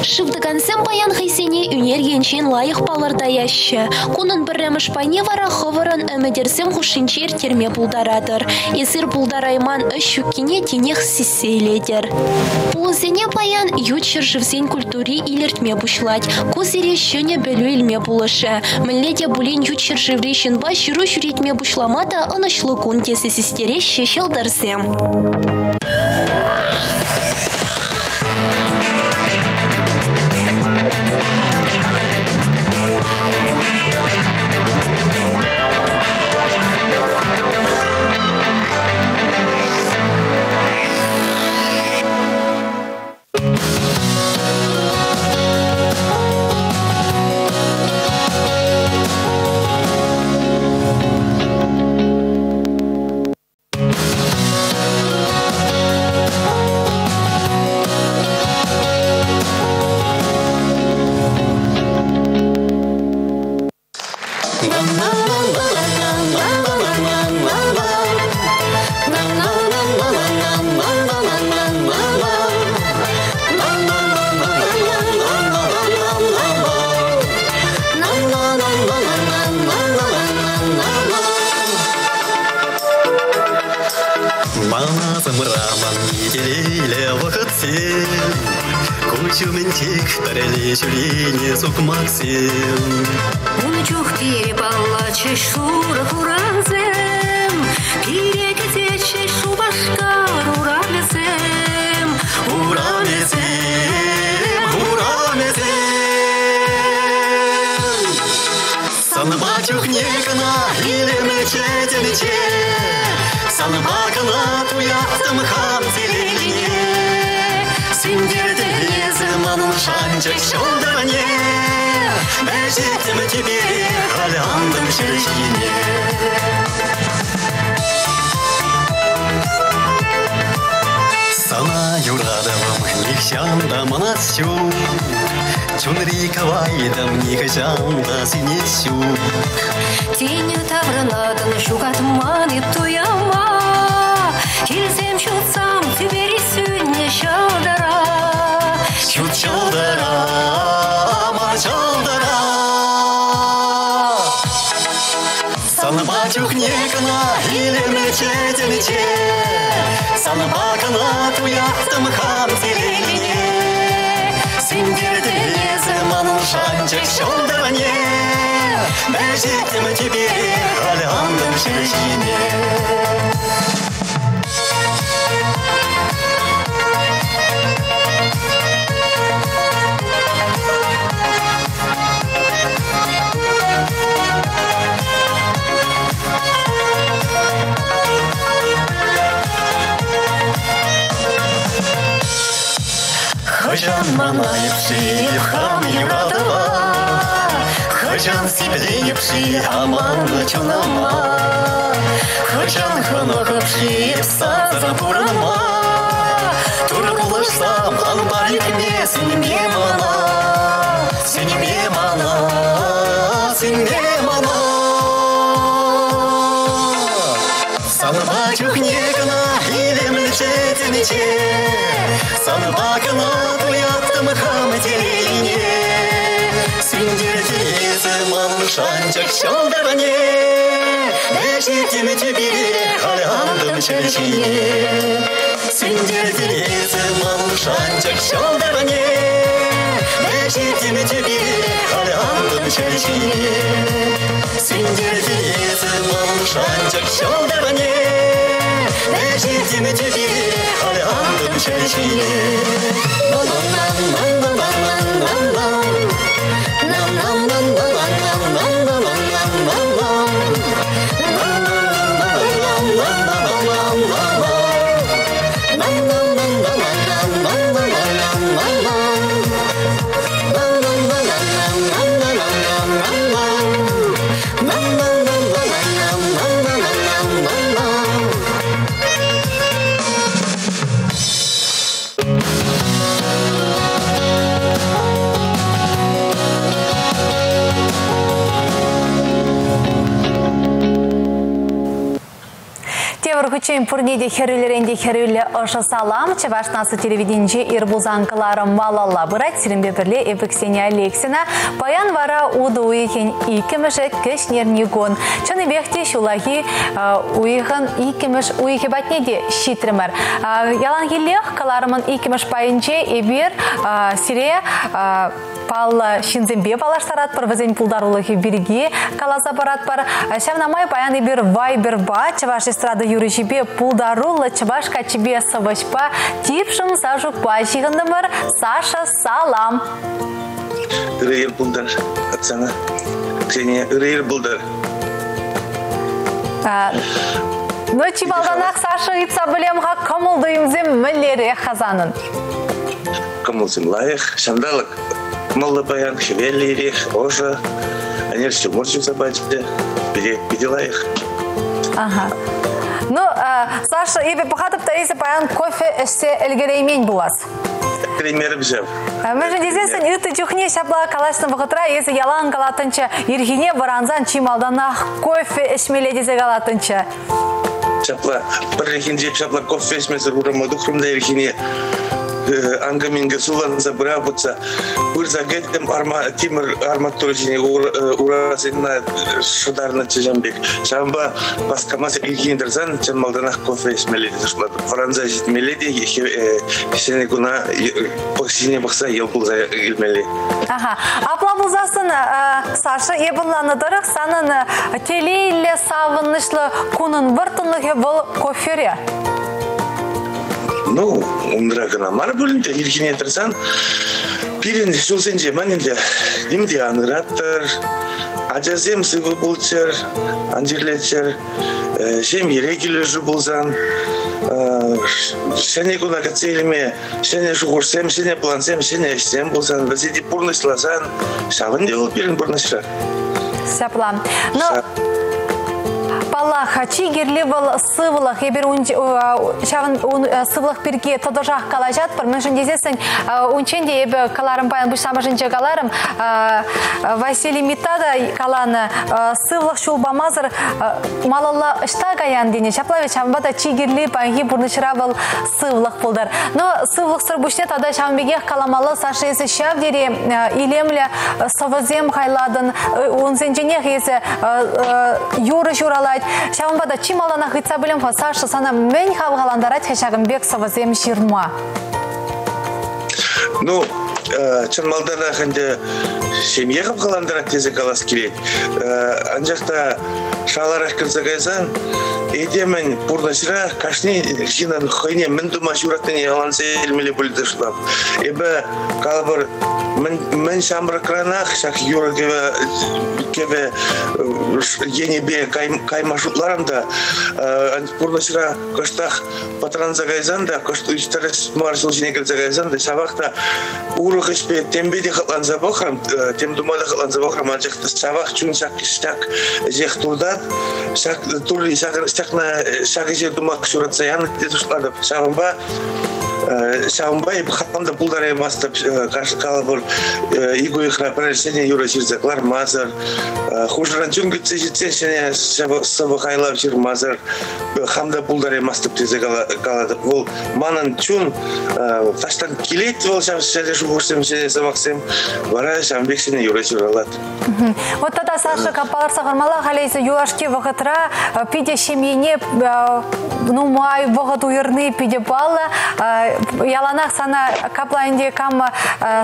Шывтӑкансем паян хӑйсене ӳнер енчен лайӑх палӑртаяҫҫӗ. Кунӑн пӗрремӗш пайне вара хӑвӑрӑн ӗмӗтӗрсем хушшинче ирттерме пултаратӑр. Эсир пултарайман ӗҫ ҫуккине тинех сиссе илетӗр. Пулӑсене паян ют ҫӗршывсен культури илӗртме пуҫлать. пуҫлать. Ку сире ҫӗнӗ пӗлӳ илме пулӑшӗ. Мӗнле те пулин ют ҫӗршыври ҫынпа ҫыру ҫӳретме пуҫлама та ӑнӑҫлӑ кун тесе систереҫҫӗ ҫӑлтӑрсем. Манасӑмраман телейлӗ вӑхӑтсем, Куҫ умӗнчех пӗрле ҫӳренӗ сукмаксем. Ун чух пире паллатчӗҫ шурӑ хурансем, Пире кӗтетчӗҫ Шупашкар урамӗсем. Урамӗсем, урамӗсем. Санпа чухне кӑна илемлӗччӗ тӗнче, Санпа кӑна туяттӑм хам телейне. Сӳнтертӗн эсӗ манӑн шанчӑк ҫӑлтӑрне, Вӗҫеттӗм тӳпере, халь антӑм ҫӗр ҫине. Сана юратӑвӑм нихҫан та манас ҫук, Чунри кӑвайтӑм нихӑҫан та сӳнес ҫук. Тин таврӑнатӑн ҫухатман-и туяма, Килсем ҫутсам тӳпери сӳннӗ ҫӑлтӑра. Ҫут ҫӑлтӑра, ман ҫӑлтӑра. Санпа чухне кӑна илемлӗччӗ тӗнче, Санпа кӑна туяттӑм хам телейне. Сӳнтертӗн эсӗ манӑн шанчӑк ҫӑлтӑрне, Вӗҫеттӗм тӳпере, халь антӑм ҫӗр ҫине. Хӑҫан мана епши хам юратӑва, Хӑҫан сипленӗп-ши аманнӑ чунӑма, Хӑҫан хӑнӑхӑп-ши эп сансӑр пурӑнма, Турӑ пулӑшсам, ан пар ӳкме, сӗнме мана, Сӗнме мана, сӗнме мана. Санпа чухне кӑна илемлӗччӗ тӗнче, Санпа кӑна туяттӑм хам телейне. Сӳнтерчӗ эсӗ манӑн шанчӑк ҫӑлтӑрне, Вӗҫеттӗм тӳпере, халь антӑм ҫӗр ҫине. Сӳнтерчӗ эсӗ манӑн шанчӑк ҫӑлтӑрне, Вӗҫеттӗм тӳпере, халь антӑм ҫӗр ҫине. Сӳнтерчӗ эсӗ манӑн шанчӑк ҫӑлтӑрне, Вӗҫеттӗм тӳпере, халь антӑм ҫӗр ҫине. Тепӗр хутчен пурне те хӗрӳллӗрен те хӗрӳллӗ ӑшӑ салам. Чӑваш наци телевиденинче ир пулсан кӑларӑм малалла пырать. Сирӗнпе пӗрле эпӗ Ксения Алексина. Паян вара утӑ уйӑхӗн иккӗмӗшӗ кӗҫнерни кун. Чӑннипех те ҫуллахи уйӑхӑн иккӗмӗш уйӑхӗ патне те ҫитрӗмӗр. Яланхиллех кӑларӑмӑн иккӗмӗш пайӗнче эпир сире паллӑ ҫынсемпе паллаштаратпӑр, вӗсен пултарулӑхӗ пирки каласа паратпӑр. Ҫавна май паян эпир Вайберпа, чӑваш эстрада юрӑҫипе, пултаруллӑ чӑваш каччипе, сӑвӑҫпа Типшӗм Сашукпа ҫыхӑнтӑмӑр. Саша, салам! Ырӑ ир пултӑр, Оксана. Ксения, ырӑ ир пултӑр. Ну, чи малтанах, Саша, ыйтса пӗлем-ха, кӑмӑл-туйӑмсем мӗнлерех хасанӑн? Кӑмӑлсем лайӑх, ҫанталӑк кӑмӑллӑ паян, хӗвеллӗ ирех, ӑшӑ. Ӗнер ҫумӑр ҫуса пачӗ. Питӗ, питӗ лайӑх. Ага. Ну, Саша, эпӗ пӑхатӑп та эсӗ паян кофе ӗҫсе ӗлкӗреймен пулас. Ӗлкӗреймерӗм ҫав. Мӗншӗн тесессӗн ытти чухне ҫапла калаҫнӑ вӑхӑтра эсӗ ялан калаттӑнччӗ, ирхине вӑрансан чи малтанах кофе ӗҫмелле тесе калаттӑнччӗ. Ҫапла, пӗррехинче ҫапла кофе ӗҫмесӗр урама тухрӑм та ирхине анкӑ-минкӗ сулланса пыра путса пырса кӗтӗм арма, тимӗр арматура ҫине урасене шӑтарнӑччӗ ҫавӑн пек. Ҫавӑнпа васкамасӑр ирхине тӑрсан чӑн малтанах кофе ӗҫмелле тесе шутлатӑп. Вӑранса ҫитмелле те ҫӗнӗ куна ҫине пӑхса йӑл пулса илмелле. Аха. Апла пулсассӑн, Саша, эп ӑнланнӑ тӑрӑх, санӑн телейлӗ, савӑнӑҫлӑ кунӑн вӑрттӑнлӑхӗ вӑл кофере. Ну, унра кӑна мар пулин те, ирхине тӑрсан пирӗн ҫулсенче ман ӗнтӗ ним те ан ыраттӑр, ачасем сывӑ пулччӑр, ан чирлеччӗр, ҫемьере килӗшӳ пулсан, ҫӗнӗ куна кӗтсе илме ҫӗнӗ шухӑшсем, ҫӗнӗ плансем, ҫӗнӗ ӗҫсем пулсан, вӗсене пурнӑҫласан, ҫавӑн те вӑл пирӗн пурнӑҫра. Ҫапла. Но паллах, чи кирли вӑл сывлӑх. Эпир ҫавӑн сывлӑх пирки тӑтӑшах калаҫатпӑр. Мӗншӗн тесессӗн унччен те эпӗ каларӑм, паян пуҫламӑшӗнче каларӑм, Василий Митта та каланӑ, сывлӑх ҫул памасӑр малалла ӑҫта каян тенӗ. Ҫапла вӗт, ҫавӑнпа та чи кирли паянхи пурнӑҫра вӑл сывлӑх пултӑр. Но сывлӑхсӑр пуҫне тата ҫавӑн пекех каламалла, Саша, эсӗ ҫав тери илемлӗ сӑвӑсем хайлатӑн, унсенченех эсӗ юрӑ ҫуралать. Ҫавӑнпа та чи малтанах ыйтса пӗлем-ха, Саша, сана мӗн хавхалантарать-ха ҫакӑн пек сӑвӑсем ҫырма? Ну, чӑн малтанах ӗнтӗ ҫемье хавхалантарать тесе калас килет. Анчах та шаларах кӗрсе кайсан этемӗн пурнӑҫра кашни ҫыннӑн хӑйне мӗн тума ҫуратнине ӑнланса илмелле пуль шутлап. Эпӗ калӑпӑр, мӗн ҫамрӑкранах ҫак юрӑ-кӗвӗ енӗпе кайма шутларӑм та пурнӑҫра кӑштах пӑтранса кайсан та, кӑшт тӗрӗс мар ҫул ҫине кӗрсе кайсан та, ҫавах та урӑх ӗҫпе темпе те хӑтланса пӑхрӑм, тем тума та хӑтланса пӑхрӑм, анчах та ҫавах чун ҫак ҫак ӗҫех туртать, ҫак турри ҫакна ҫак ӗҫе тума ҫуратса янӑ тесе шутлатӑп. Ҫавӑнпа ҫавӑнпа эп хам та пултараймастӑп, калӑпӑр, ик уйӑхра пӗрер ҫӗнӗ юрӑ ҫырса кӑлармасӑр, хушӑран чун кӗтсе ҫитсен ҫӗнӗ сӑвӑ хайлав ҫырмасӑр хам та пултараймастӑп тесе калатӑп. Вӑл манӑн чун таҫтан килет вӑл ҫав ҫӗнӗ шухӑшсем, ҫӗнӗ сӑмахсем. Вара ҫавӑн пек ҫӗнӗ юрӑ ҫуралать. Вот тата Саша палӑртса хӑвармалла, халӗ эсӗ юлашки вӑхӑтра питӗ ҫемьене нумай вӑхӑт уйӑрни питӗ паллӑ. Яланах сана капла ӗнтӗ кам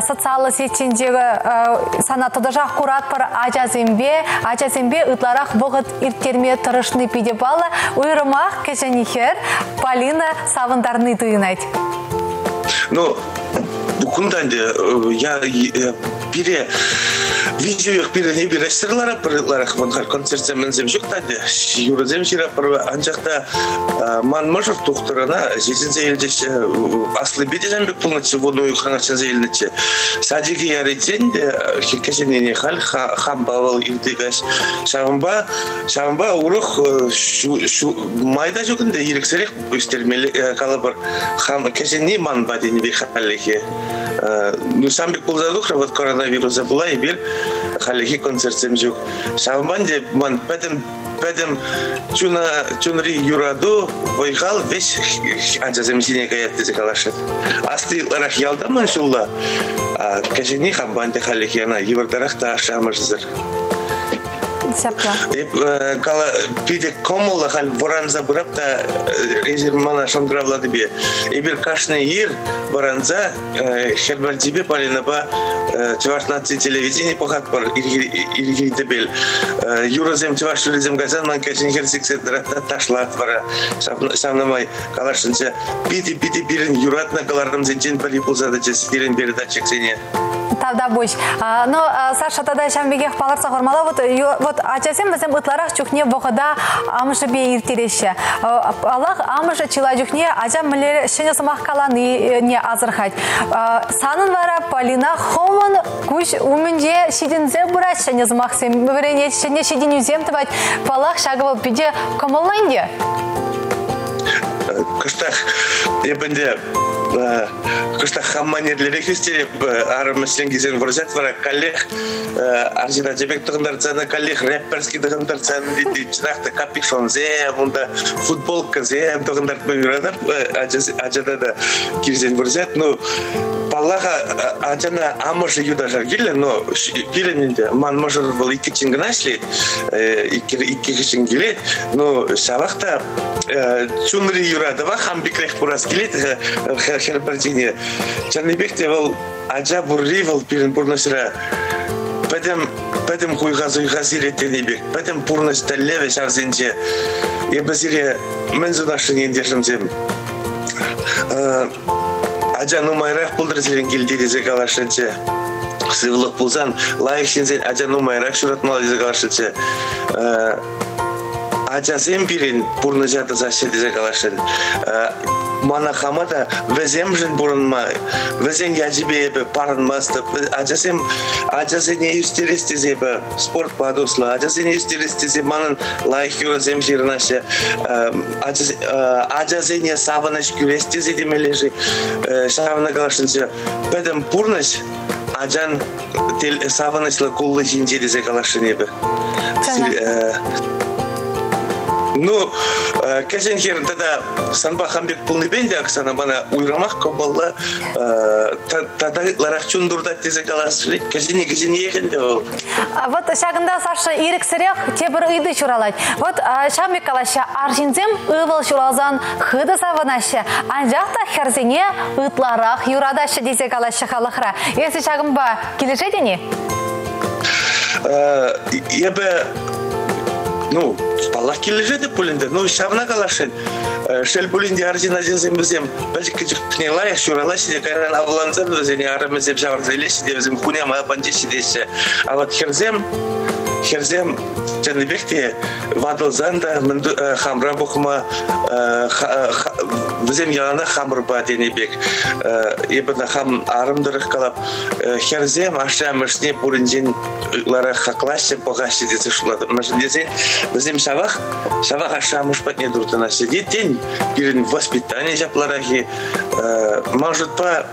социаллӑ сетьсенче сана тӑтӑшах куратпӑр ачасемпе, ачасемпе ытларах вӑхӑт ирттерме тӑрӑшни питӗ паллӑ. Уйрӑмах кӗҫӗн хӗр Полина савӑнтарни туйӑнать. Ну, кунта ӗнтӗ я пире видео пире не пире лараппӑр ытларах вӑн халь концертсем мӗнсем ҫук та ӗнтӗ юрӑсем ҫыраппӑр анчах та ман мӑшӑр тухтӑр ӑна чӗнсе илчӗҫ аслипе те ҫавӑн пек пулнӑччӗ вун уйӑхранах чӗнсе илнӗччӗ садике яриччен те кӗҫӗннине халь хампа вӑл иртӗ каҫ ҫавӑнпа ҫавӑнпа урӑх май та ҫук ӗнтӗ ирӗксӗрех ӳстермелле калӑпӑр хам кӗҫӗнни манпа тенӗ пек хальлӗхе ну ҫавӑн пек пулса тухрӗ вот коронавируса пула эпир хальлӗхе концертсем ҫук ҫавӑнпа ӗнтӗ ман пӗтӗм Пӗтӗм чуна, чунри юрату, вӑй-хал веҫ ачасем ҫине каять тесе каласшӑн. Асли ытларах ялта ман ҫулла, кӗҫӗнни хампан те хальлӗхе ӑна йывӑртарах та ашшӗ-амӑшӗсӗр. Ҫапла. Эп кала питӗ кӑмӑллӑ халь вӑранса пырап та эсир мана шӑнкӑравланипе. Эпир кашни ир вӑранса Хӗрпӗрчипе Полинӑпа Чӑваш наци телевидени пӑхатпӑр ирхи тӗпел. Юрӑсем, чӑваш юррисем кайсан ман кӗҫӗн хӗр сиксе тӑрать та ташлать вара. Ҫавна май каласшӑнччӗ, питӗ-питӗ пирӗн юратнӑ кӑларӑмсенчен пӗри пулса тӑчӗ сирӗн передатчиксене. Тавтапуҫ. Но, Саша, тата ҫавӑн пекех палӑртса хӑвармалла, вот, вот ачасем вӗсем ытларах чухне вӑхӑта амӑшӗпе ирттереҫҫӗ. Паллах, амӑшӗ чылай чухне ача мӗнле ҫӗнӗ сӑмах каланине асӑрхать. Санӑн вара, Полина, хӑвӑн куҫ умӗнче ҫитӗнсе пырать ҫӗнӗ сӑмахсем вӗренет, ҫӗнӗ ҫитӗнӳсем тӑвать. Паллах, ҫакӑ вӑл питӗ кӑмӑллӑ ӗнтӗ. Кӑштах эп ӗнтӗ кӑштах хам манерлерех ӳстереп, арӑм ӗҫрен килсен вӑрҫать вара каллех арҫын ача пек тӑхӑнтарсан, каллех рэперский тӑхӑнтарсан, чӑнах та капюшонсем, унта футболкӑсем тӑхӑнтартма юратап, ачана та килсен вӑрҫать. Ну, паллах, ачана амӑшӗ юнашар килнӗ, но пирӗн ӗнтӗ ман мӑшӑр вӑл иккӗччен кӑна ӗҫлет, иккӗ хыҫҫӑн килет, но ҫавах та чунри юратӑва хам пекрех курас килет хӗр пӗрчине. Чӑннипех те вӑл ача пурри вӑл пирӗн пурнӑҫра пӗтӗм пӗтӗм хуйха-суйха сирет тенӗ пек, пӗтӗм пурнӑҫ тӗллевӗ ҫавсенче. Эпӗ сире мӗн сунасшӑн, ентешӗмсем? Ача нумайрах пултӑр сирӗн килте тесе каласшӑнччӗ. Сывлӑх пулсан лайӑх ҫынсен ача нумайрах ҫуратмалла тесе каласшӑнччӗ. Ачасем пирӗн пурнӑҫа тӑсаҫҫӗ тесе каласшӑн. Мана хама та вӗсемшӗн пурӑнма, вӗсен ячӗпе эпӗ парӑнмастӑп. Ачасем ачасене ӳстерес тесе эпӗ спортпа туслӑ, ачасене ӳстерес тесе манӑн лайӑх юрӑсем ҫырӑнаҫҫӗ. Ачасене савӑнӑҫ кӳрес тесе темелле-ши? Ҫавна каласшӑнччӗ. Пӗтӗм пурнӑҫ ачан савӑнӑҫлӑ кулли ҫинче тесе каласшӑн эпӗ. Ну, кӗҫӗн хӗр тата санпа хам пек пулнипе ӗнтӗ Оксана мана уйрӑмах кӑмӑллӑ тата ытларах чун туртать тесе калас кӗҫӗнни кӗҫӗнниех ӗнтӗ вӑл. Вот ҫакӑнта, Саша, ирӗксӗрех тепӗр ыйту ҫуралать. Вот ҫав пек калаҫҫӗ, арҫынсем ывӑл ҫуралсан хытӑ савӑнаҫҫӗ, анчах та хӗрсене ытларах юратаҫҫӗ тесе калаҫҫӗ халӑхра. Эсӗ ҫакӑнпа килӗшетӗн-и? Эпӗ, ну, паллах, килӗшетӗп пуль ӗнтӗ. Ну, ҫавна каласшӑн. Шел пулин те, арҫын ачасем вӗсем пӗчӗккӗ чухне лайӑх ҫуралаҫҫӗ те кайран авлансан вӗсене арӑмӗсем ҫавӑрса илеҫҫӗ те вӗсем хуняма панчеҫҫӗ теҫҫӗ. А вот хӗрсем, хӗрсем чӑннипех те ватӑлсан та хамра пӑхма вӗсем яланах хамӑрпа тенӗ пек. Эпӗ хам арӑм тӑрӑх калап, хӗрсем ашшӗ-амӑшне пуринчен ытларах хаклаҫҫӗ, пӑхаҫҫӗ тесе шутлатӑп. Мӗншӗн тесен вӗсем ҫавах, ҫавах ашшӗ-амӑш патне туртӑнаҫҫӗ. Тен, пирӗн воспитани ҫапларах-и, ман шутпа,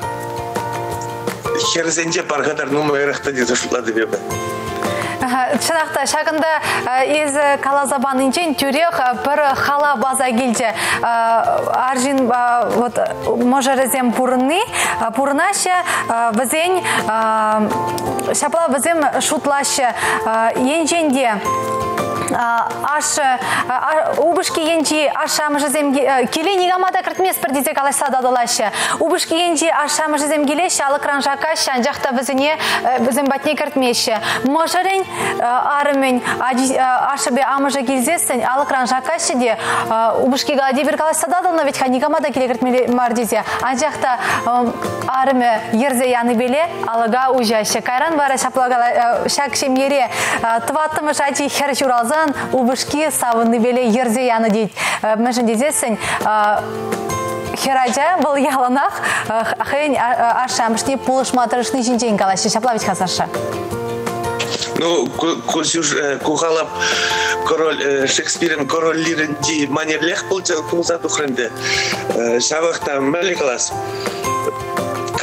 хӗрсенче пархатар нумайрах та тесе шутлатӑп эпӗ. Чӑнах та, ҫакӑнта эсӗ каласа панинчен тӳрех пӗр халап аса килчӗ. Арҫын вот мӑшӑрӗсем пурӑнни, пурӑнаҫҫӗ, вӗсен ҫапла вӗсем шутлаҫҫӗ. Енчен те ашшӗ упӑшки енчи ашшӗ-амӑшӗсем киле никама та кӗртместпӗр тесе калаҫса татӑлаҫҫӗ. Упӑшки енчи ашшӗ-амӑшӗсем килеҫҫӗ, алӑкран шаккаҫҫӗ, анчах та вӗсене вӗсем патне кӗртмеҫҫӗ. Мӑшӑрӗн арӑмӗн ашшӗпе амӑшӗ килсессӗн алӑкран шаккаҫҫӗ те упӑшки калать, эпир калаҫса татӑлнӑ вӗт-ха, никама та киле кӗртмелле мар тесе. Анчах та арӑмӗ йӗрсе янипеле алӑка уҫаҫҫӗ. Кайран вара ҫапла ҫак ҫемьере тӑваттӑмӗш ачи хӗр ҫуралсан упӑшки савӑннипеле йӗрсе янӑ тет. Мӗншӗн тесессӗн хӗр ача вӑл яланах хӑйӗн ашшӗ-амӑшне пулӑшма тӑрӑшни ҫинчен калаҫҫӗ. Ҫапла вӗт-ха, Саша? Ну, ку халап король Шекспирӑн король Лирӗнчи манерлех пулса тухрӗ ӗнтӗ. Ҫавах та мӗнле калас?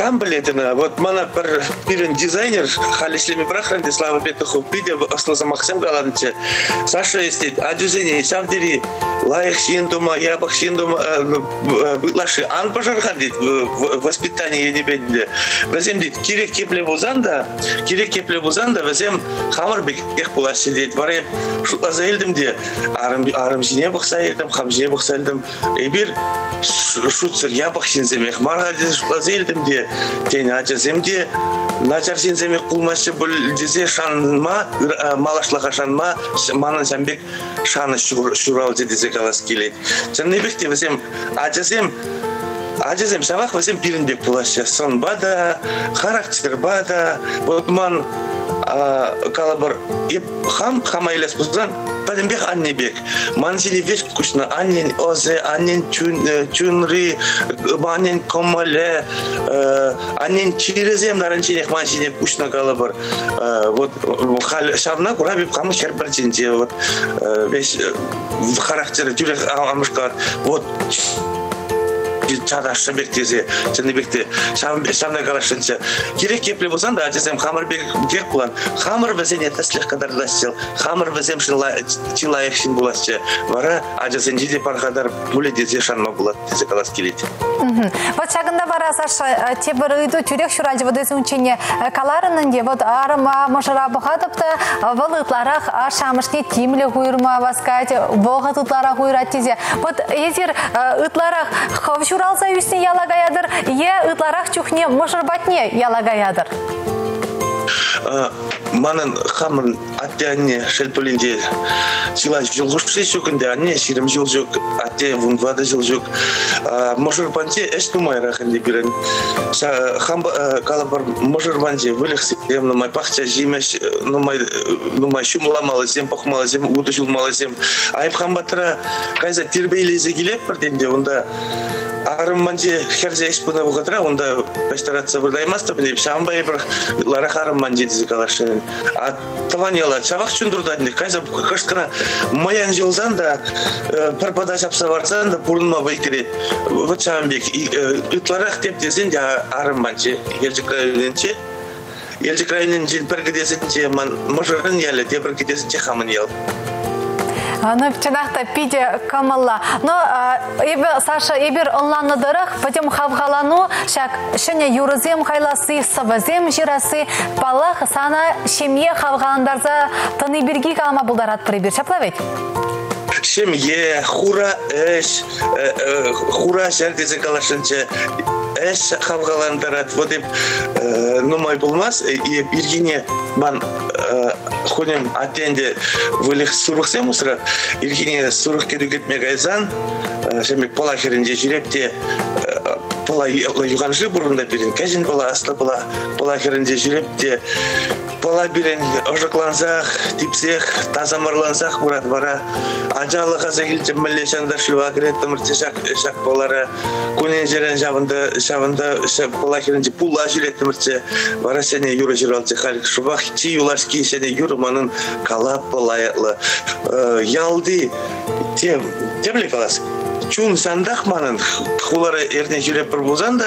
Кам пӗлет ӑна? Вот мана пӗр пирӗн дизайнер халь ӗҫлеме пӑрахрӗ ӗнтӗ, Слава Петухов, питӗ ӑслӑ сӑмахсем каланӑччӗ. Саша ӗҫлет, ачусене ҫав тери лайӑх ҫын тума, япӑх ҫын тума ытлашши ан пӑшӑрхан тет воспитани енӗпе те. Вӗсем тет, кирек епле пулсан та, кирек епле пулсан та вӗсем хамӑр пекех пулаҫҫӗ тет. Вара эп шутласа илтӗм те, арӑм, арӑм ҫине пӑхса илтӗм, хам ҫине пӑхса илтӗм. Эпир шутсӑр япӑх ҫынсемех мар-ха тесе шутласа илтӗм те, тен, ачасем те начар ҫынсемех пулмаҫҫӗ пуль тесе шанма, малашлӑха шанма манӑн ҫам пек шанӑҫ ҫуралчӗ тесе калас килет. Чӑннипех те вӗсем ачасем ачасем ҫавах вӗсем пирӗн пек пулаҫҫӗ. Сӑнпа та, характерпа та. Вот ман калӑпӑр, эп хам хама илес пулсан пӗтӗмпех анне пек. Ман ҫине веҫ куҫнӑ аннен ӑсӗ, аннен чунри, аннен кӑмӑлӗ, аннен чирӗсем таранчченех ман ҫине куҫнӑ калӑпӑр. Вот халь ҫавна кура эп хам хӗр пӗрчинче вот весь характерӗ тӳрех амӑш калать, вот чаташшӑн пек тесе чӑннипех те ҫавна каласшӑнччӗ. Кирек епле пулсан та ачасем хамӑр пек пулан, хамӑр вӗсене тӗслӗх кӑтартасчӗ, хамӑр вӗсемшӗн чи лайӑх ҫын пуласчӗ. Вара ачасенче те пархатар пулӗ тесе шанма пулать тесе калас килет. Вот ҫакӑнта вара, Саша, тепӗр ыйту тӳрех ҫуралчӗ. Вот эсӗ унччене каларӑн ӗнтӗ, вот арӑма мӑшӑра пӑхатӑп та, вӑл ытларах ашшӗ-амӑшне тимлӗх уйӑрма васкать, вӑхӑт ытларах уйӑрать тесе. Вот эсир ытларах хӑв ҫуралса ӳснӗ яла каятӑр е ытларах чухне мӑшӑр патне яла каятӑр? Манӑн хамӑн атте-анне шел пулин те чылай ҫул хушши ҫук ӗнтӗ. Анне 20 ҫул ҫук, атте 14 ҫул ҫук. Мӑшӑр панчи ӗҫ нумайрах ӗнтӗ пирӗн. Хам калӑпӑр, мӑшӑр панчи выльӑхсем нумай, пахча ҫимӗҫ нумай, нумай ҫумламаллисем, пӑхмаллисем, утӑ ҫулмаллисем. Айӑп хам патра кайса тирпейлесе килетпӗр тенде унта арӑм манче хӗрсе ӗҫ пынӑ вӑхӑтра унта паҫтаратса выртаймастӑп ӗнтӗ. Ҫавӑнпа эпир ытларах арӑм манче тесе каласшӑн. А тӑван яла ҫавах чун туртать ӗнтӗ. Кайса кӑшт кӑна мӑян ҫулсан та, пӗр пӑта ҫапса варсан та пурӑнма вӑй кӗрет. Вот ҫавӑн пек. Ытларах теп тесен те арӑм манче Елчӗк районӗнче. Елчӗк районӗнчен пӗр кӗтесӗнче ман мӑшӑрӑн ялӗ, тепӗр кӗтесӗнче хамӑн ял. Ну, чӑнах та питӗ кӑмӑллӑ. Но эпӗ, Саша, эпир ӑнланнӑ тӑрӑх, пӗтӗм хавхалану ҫак ҫӗнӗ юрӑсем хайласси, сӑвӑсем ҫырасси, паллах, сана ҫемье хавхалантарса тӑни пирки калама пултаратпӑр эпир. Ҫапла вӗт? Ҫемье, хура ӗҫ, хура ҫӗр тесе каласшӑнччӗ. Ӗҫ хавхалантарать. Вот эп нумай пулмасть, эп ирхине ман хуньӑм атте ӗнтӗ выльӑх сурӑхсем усрать. Ирхине сурӑх кӗтӳ кӗтме кайсан, ҫемье Пӑла хӗрринче ҫӳреп те Пӑла юханшыв пур унта пирӗн, Кӗҫӗн Пӑла, Аслӑ Пӑла, Пӑла хӗрринче ҫӳреп те Пӑла пирӗн ӑшӑклансах, типсех, тасамарлансах пырать вара. Ачалӑх аса килчӗ, мӗнле ҫанта шыва кӗреттӗмӗрччӗ ҫак, ҫак пӑлара. Кунӗн-ҫӗрӗн ҫавӑнта, ҫавӑнта ҫак пӑла хӗрринче пулла ҫӳреттӗмӗрччӗ. Вара ҫӗнӗ юрӑ ҫуралчӗ. Халь шӑпах чи юлашки ҫӗнӗ юрӑ манӑн Кала пӑла ятлӑ. Ялти тем, темле калас, чун сантах манӑн хулара эрне ҫӳреппӗр пулсан та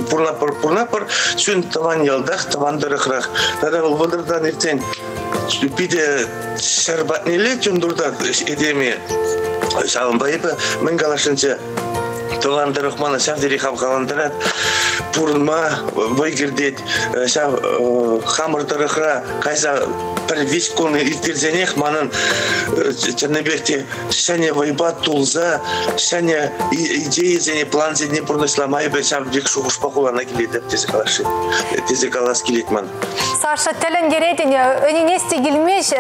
пурнаппӑр, пурнаппӑр, чун тӑван ялтах, тӑван тӑрӑхрах. Тата вӑл вӑтӑртан иртсен питӗ ҫӗр патнелле чун туртать этеме. Ҫавӑнпа эпӗ мӗн каласшӑнччӗ, тӑван тӑрӑх мана ҫав тери хавхалантарать, пурӑнма вӑй кӗртет. Ҫав хамӑр тӑрӑхра кайса пӗр виҫ кун ирттерсенех манӑн чӑннипех те ҫӗнӗ вӑйпа тулса ҫӗнӗ идейӑсене, плансене пурнӑҫлама эпӗ ҫав пек шухӑшпа хулана килетӗп тесе каласшӑн, тесе калас килет ман. Саша, тӗлӗнтеретӗн, ӗненес те килмест.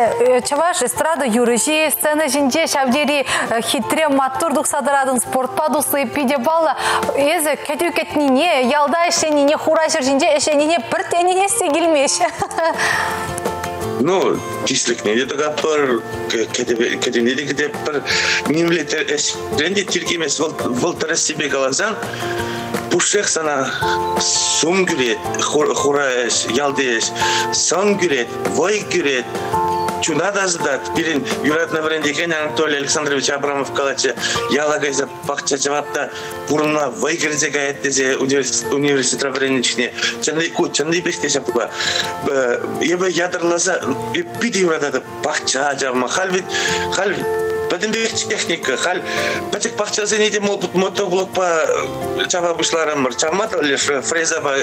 Чӑваш эстрада юрӑҫи сцена ҫинче ҫав тери хитре, маттур тухса тӑратӑн, спортпа тусли питӗ паллӑ. Эсӗ кӗтӳ кӗтнине, ялта ӗҫленине, хура ҫӗр ҫинче ӗҫленине пӗртте ӗненес те килмест. Ну, тислӗкне те тӑкатпӑр, кӗтӗвне те кӗтетпӗр. Нимле ӗҫрен те тиркемест. Вӑл, вӑл тӗрӗссипе каласан, пушшех сана сум кӳрет, хура ӗҫ, ялти ӗҫ, сӑн кӳрет, вӑй кӳрет. Чуна тасатать. Пирӗн юратнӑ вӗрентекен Анатолий Александрович Абрамов калатчӗ, яла кайса пахча чӑвап та пурӑнма вӑй кӗрсе каять тесе университетра вӗреннӗ чухне. Чӑннипех те ҫапла. Эпӗ ятарласа питӗ юрататӑп пахча чавма. Халь ведь халь пӗтӗмпех техника. Халь пӗчӗк пахчасене те мотоблокпа чава пуҫларӑмӑр. Чавма та леш фрезапа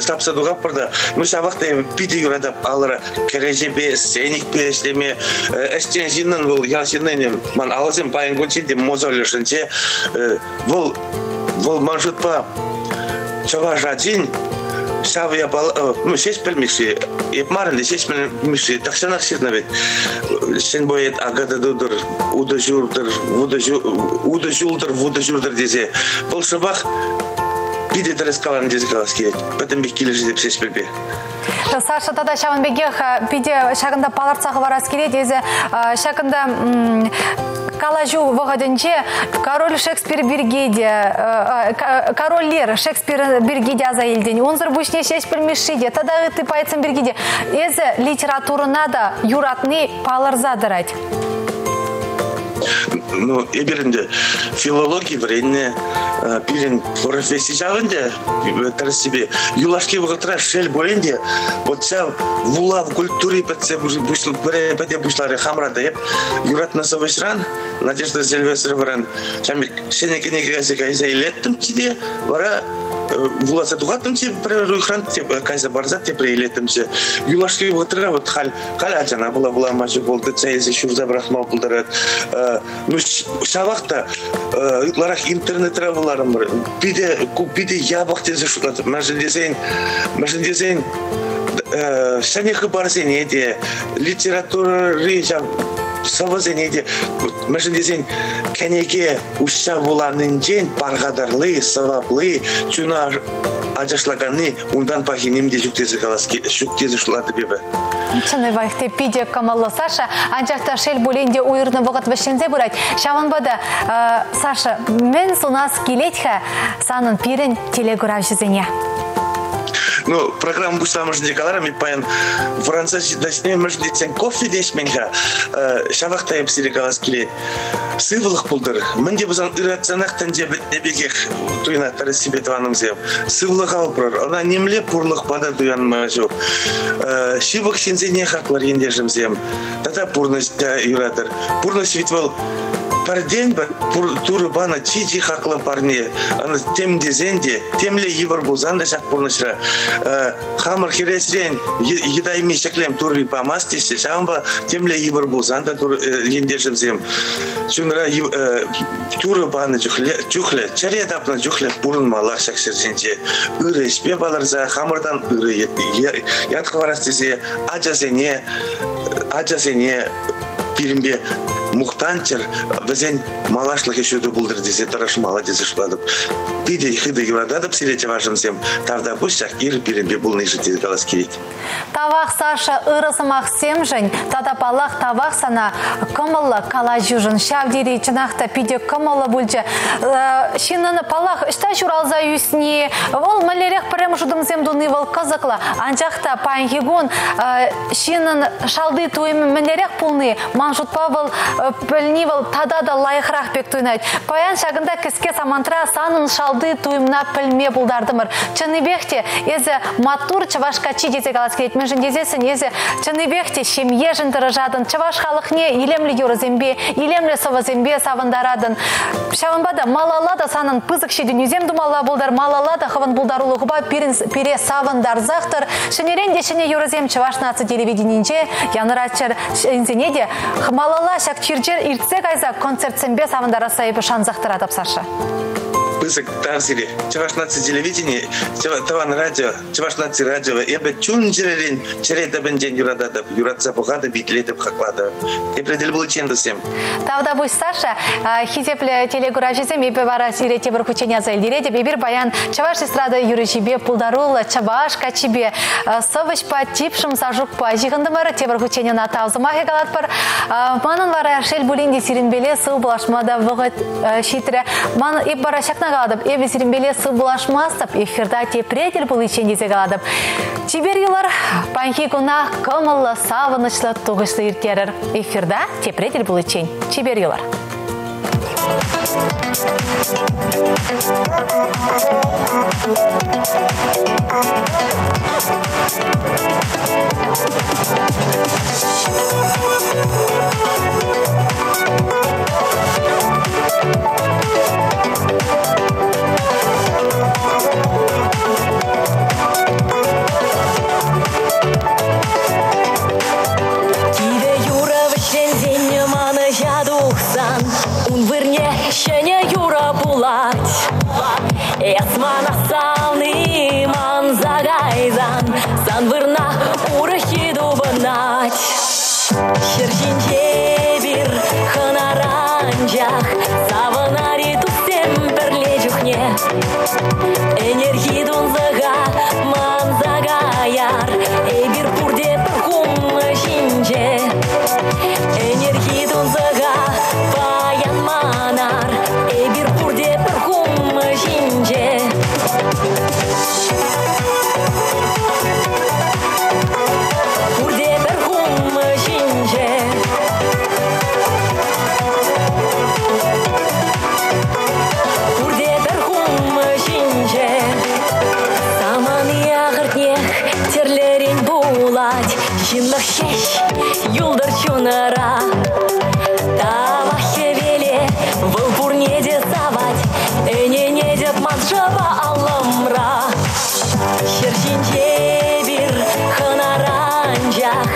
тапса тухатпӑр та. Ну ҫавах та эпӗ питӗ юратап алӑра кӗреҫепе, сеникпе ӗҫлеме. Ӗҫчен ҫыннӑн вӑл ял ҫыннин ман алӑсем паян кунччен те мозоль ӑшӗнче. Вӑл вӑл ман шутпа чӑваш ачин ҫав япала, ну, Ҫеҫпӗл Мишши, эп мар ӗнтӗ, Ҫеҫпӗл Мишши тахҫанах ҫырнӑ вӗт. Ҫӗн поэт Агата тутӑр, утӑ ҫуртӑр, утӑ ҫултӑр, вутӑ ҫуртӑр тесе. Вӑл шӑпах питӗ тӗрӗс каланӑ тесе калас килет. Пӗтӗмпех килӗшетӗп Ҫеҫпӗлпе. Саша, тата ҫавӑн пекех питӗ ҫакӑнта палӑртса хӑварас килет. Эсӗ ҫакӑнта калаҫу вӑхӑтӗнче король Шекспир пирки те, король Лир Шекспир пирки те аса илтӗн. Унсӑр пуҫне Ҫеҫпӗл Мишши те тата ытти поэтсем пирки те. Эсӗ литературӑна та юратни палӑрса тӑрать. Ну, эпир ӗнтӗ филологи вӗреннӗ, пирӗн професси ҫав ӗнтӗ, тӗрӗссипе. Юлашки вӑхӑтра шел пулин те, вот ҫав вулав культури пӗтсе пӗте пуҫларӗ хамра та. Эп юратнӑ сӑвӑҫран, Надежда Сильвестровӑран ҫӗнӗ кӗнеке кайса кайса илеттӗмччӗ те, вара вуласа тухаттӑмччӗ пӗр уйӑхран кайса парса тепре илеттӗмччӗ. Юлашки вӑхӑтра вот халь халь ачана була вулама ҫук вӑл тытса илсе ҫурса пӑрахма пултарать. Ну, ҫавах та ытларах интернетра вуларӑмӑр. Питӗ, ку питӗ япӑх тесе шутлатӑп. Мӗншӗн тесен, мӗншӗн тесен ҫӗнӗ хыпарсене те, литературӑри ҫав сӑвӑсене те, мӗншӗн тесен кӗнеке уҫса вуланинчен пархатарли, сӑвапли, чуна ачашлаканни унтан пахи ним те ҫук тесе калас ҫук тесе шутлатӑп эпӗ. Чӑннипех те питӗ кӑмӑллӑ Саша, анчах та шел пулин те уйӑрнӑ вӑхӑт вӗҫленсе пырать. Ҫавӑнпа та, Саша, мӗн сунас килет-ха санӑн пирӗн телекуравҫӑсене? Ну, программа пуҫламӑшӗнче каларӑм, паян вӑранса ҫитнӗ мӗншӗн тесен кофе те ӗҫмен-ха. Ҫавах та эп сире калас килет. Сывлӑх пултӑр. Мӗн те пулсан ыратсанах тӗнче пӗтнӗ пекех туйӑнать тӗрӗссипе тӑванӑмсем. Сывлӑха упрӑр. Ӑна нимле пурлӑхпа та туянма ҫук. Ҫывӑх ҫынсене хаклӑр ентешӗмсем. Тата пурнӑҫ та юратӑр. Пурнӑҫ ведь вӑл пӗртен-пӗр Турӑ панӑ чи-чи хаклӑ парне. Ӑна тем тесен те, темле йывӑр пулсан та ҫак пурнӑҫра хамӑр хӗресрен йӑтайми ҫӗклем Турри памасть теҫҫӗ. Ҫавӑнпа темле йывӑр пулсан та ентешӗмсем чунра Турӑ панӑ чухлӗ, чӗре тапнӑ чухлӗ пурӑнмаллах ҫак ҫӗр ҫинче. Ырӑ ӗҫпе палӑрса хамӑртан ырӑ ят хӑварас тесе ачасене ачасене пирӗнпе мухтанччӑр, вӗсен малашлӑхӗ ҫутӑ пултӑр тесе тӑрӑшмалла тесе шутлатӑп. Питӗ хытӑ юрататӑп сире, чӑвашӑмсем. Тавтапуҫ ҫак ир пирӗнпе пулнишӗн тесе калас килет. Тавах, Саша, ырӑ сӑмахсемшӗн тата, паллах, тавах сана кӑмӑллӑ калаҫушӑн. Ҫав тери чӑнах та питӗ кӑмӑллӑ пулчӗ. Ҫыннӑн, паллах, ӑҫта ҫуралса ӳсни, вӑл мӗнлерех пӗрремӗш утӑмсем туни вӑл кӑсӑклӑ. Анчах та паянхи кун ҫыннӑн шалти туйӑмӗ мӗнлерех пулни, ман шутпа вӑл пӗлни вӑл тата та лайӑхрах пек туйӑнать. Паян ҫакӑнта кӗске самантра санӑн шалти туйӑмна пӗлме пултартӑмӑр. Чӑннипех те эсӗ маттур чӑваш каччи тесе калас килет. Мӗншӗн тесессӗн эсӗ чӑннипех те ҫемьешӗн тӑрӑшатӑн, чӑваш халӑхне илемлӗ юрӑсемпе, илемлӗ сӑвӑсемпе савӑнтаратӑн. Ҫавӑнпа та малалла та санӑн пысӑк ҫитӗнӳсем тумалла пултӑр, малалла та хӑвӑн пултарулӑхупа пирӗн пире савӑнтарсах тӑр. Ҫӗнӗрен те ҫӗнӗ юрӑсем Чӑваш наци телевиденийӗнче янӑраччӑр. Ҫынсене те малалла ҫак чир-чӗр иртсе кайса концертсемпе савӑнтарасса эпӗ шансах тӑратӑп, Саша. Пысӑк тав сире. Чӑваш наци телевидени, Тӑван радио, Чӑваш наци радио эпӗ чун-чӗререн, чӗре тӗпӗнчен юрататӑп, юратса пӑхатӑп, итлетӗп, хаклатӑп. Тепре тӗл пуличчен, туссем. Тавтапуҫ, Саша. Хисеплӗ телекуравҫӑсем, эпӗ вара сире тепӗр хутчен аса илтеретӗп. Эпир паян чӑваш эстрада юрӑҫипе, пултаруллӑ чӑваш каччипе, сӑвӑҫпа, типшӗм Сашукпа ҫыхӑнтӑмӑр. Тепӗр хутчен ӑна тав сӑмахӗ калатпӑр. Манӑн вара, шел пулин те, сирӗнпеле сыв пулашма та вӑхӑт ҫитрӗ. Ман эп вара ҫакна калатӑп. Эпӗ сирӗнпеле сыв пулашмастӑп, эфирта тепре тӗл пуличчен тесе калатӑп. Чипер юлар, паянхи куна кӑмӑллӑ, савӑнӑҫлӑ, тухӑҫлӑ ирттерӗр. Эфирта тепре тӗл пуличчен. Чипер юлар. Кивӗ юрӑ вӗҫленсен манӑҫа тухсан ун вырне ҫӗнӗ юрӑ пулать. Эс мана савни манса кайсан сан вырна урӑххи тупӑнать. Ҫӗр ҫинче пир хӑнаранчах савӑнари туссем пӗрле чухне. Ӗнерхи тунсӑха манса каяр, эпир пурте пӗр хум ҫинче. Ӗнерхи тунсӑха паян манар, эпир пурте пӗр хум ҫинче. Пурте пӗр хум ҫинче. Пурте пӗр хум ҫинче. Самани ахӑртнех тӗрлӗрен пулать, ҫынлӑх ҫеҫ юлтӑр чунӑра. Тавах хӗвеле, вӑл пурне те савать, ӗненетӗп ман шӑпа аллӑмра. Ҫӗр ҫинче пир хӑнаранчах,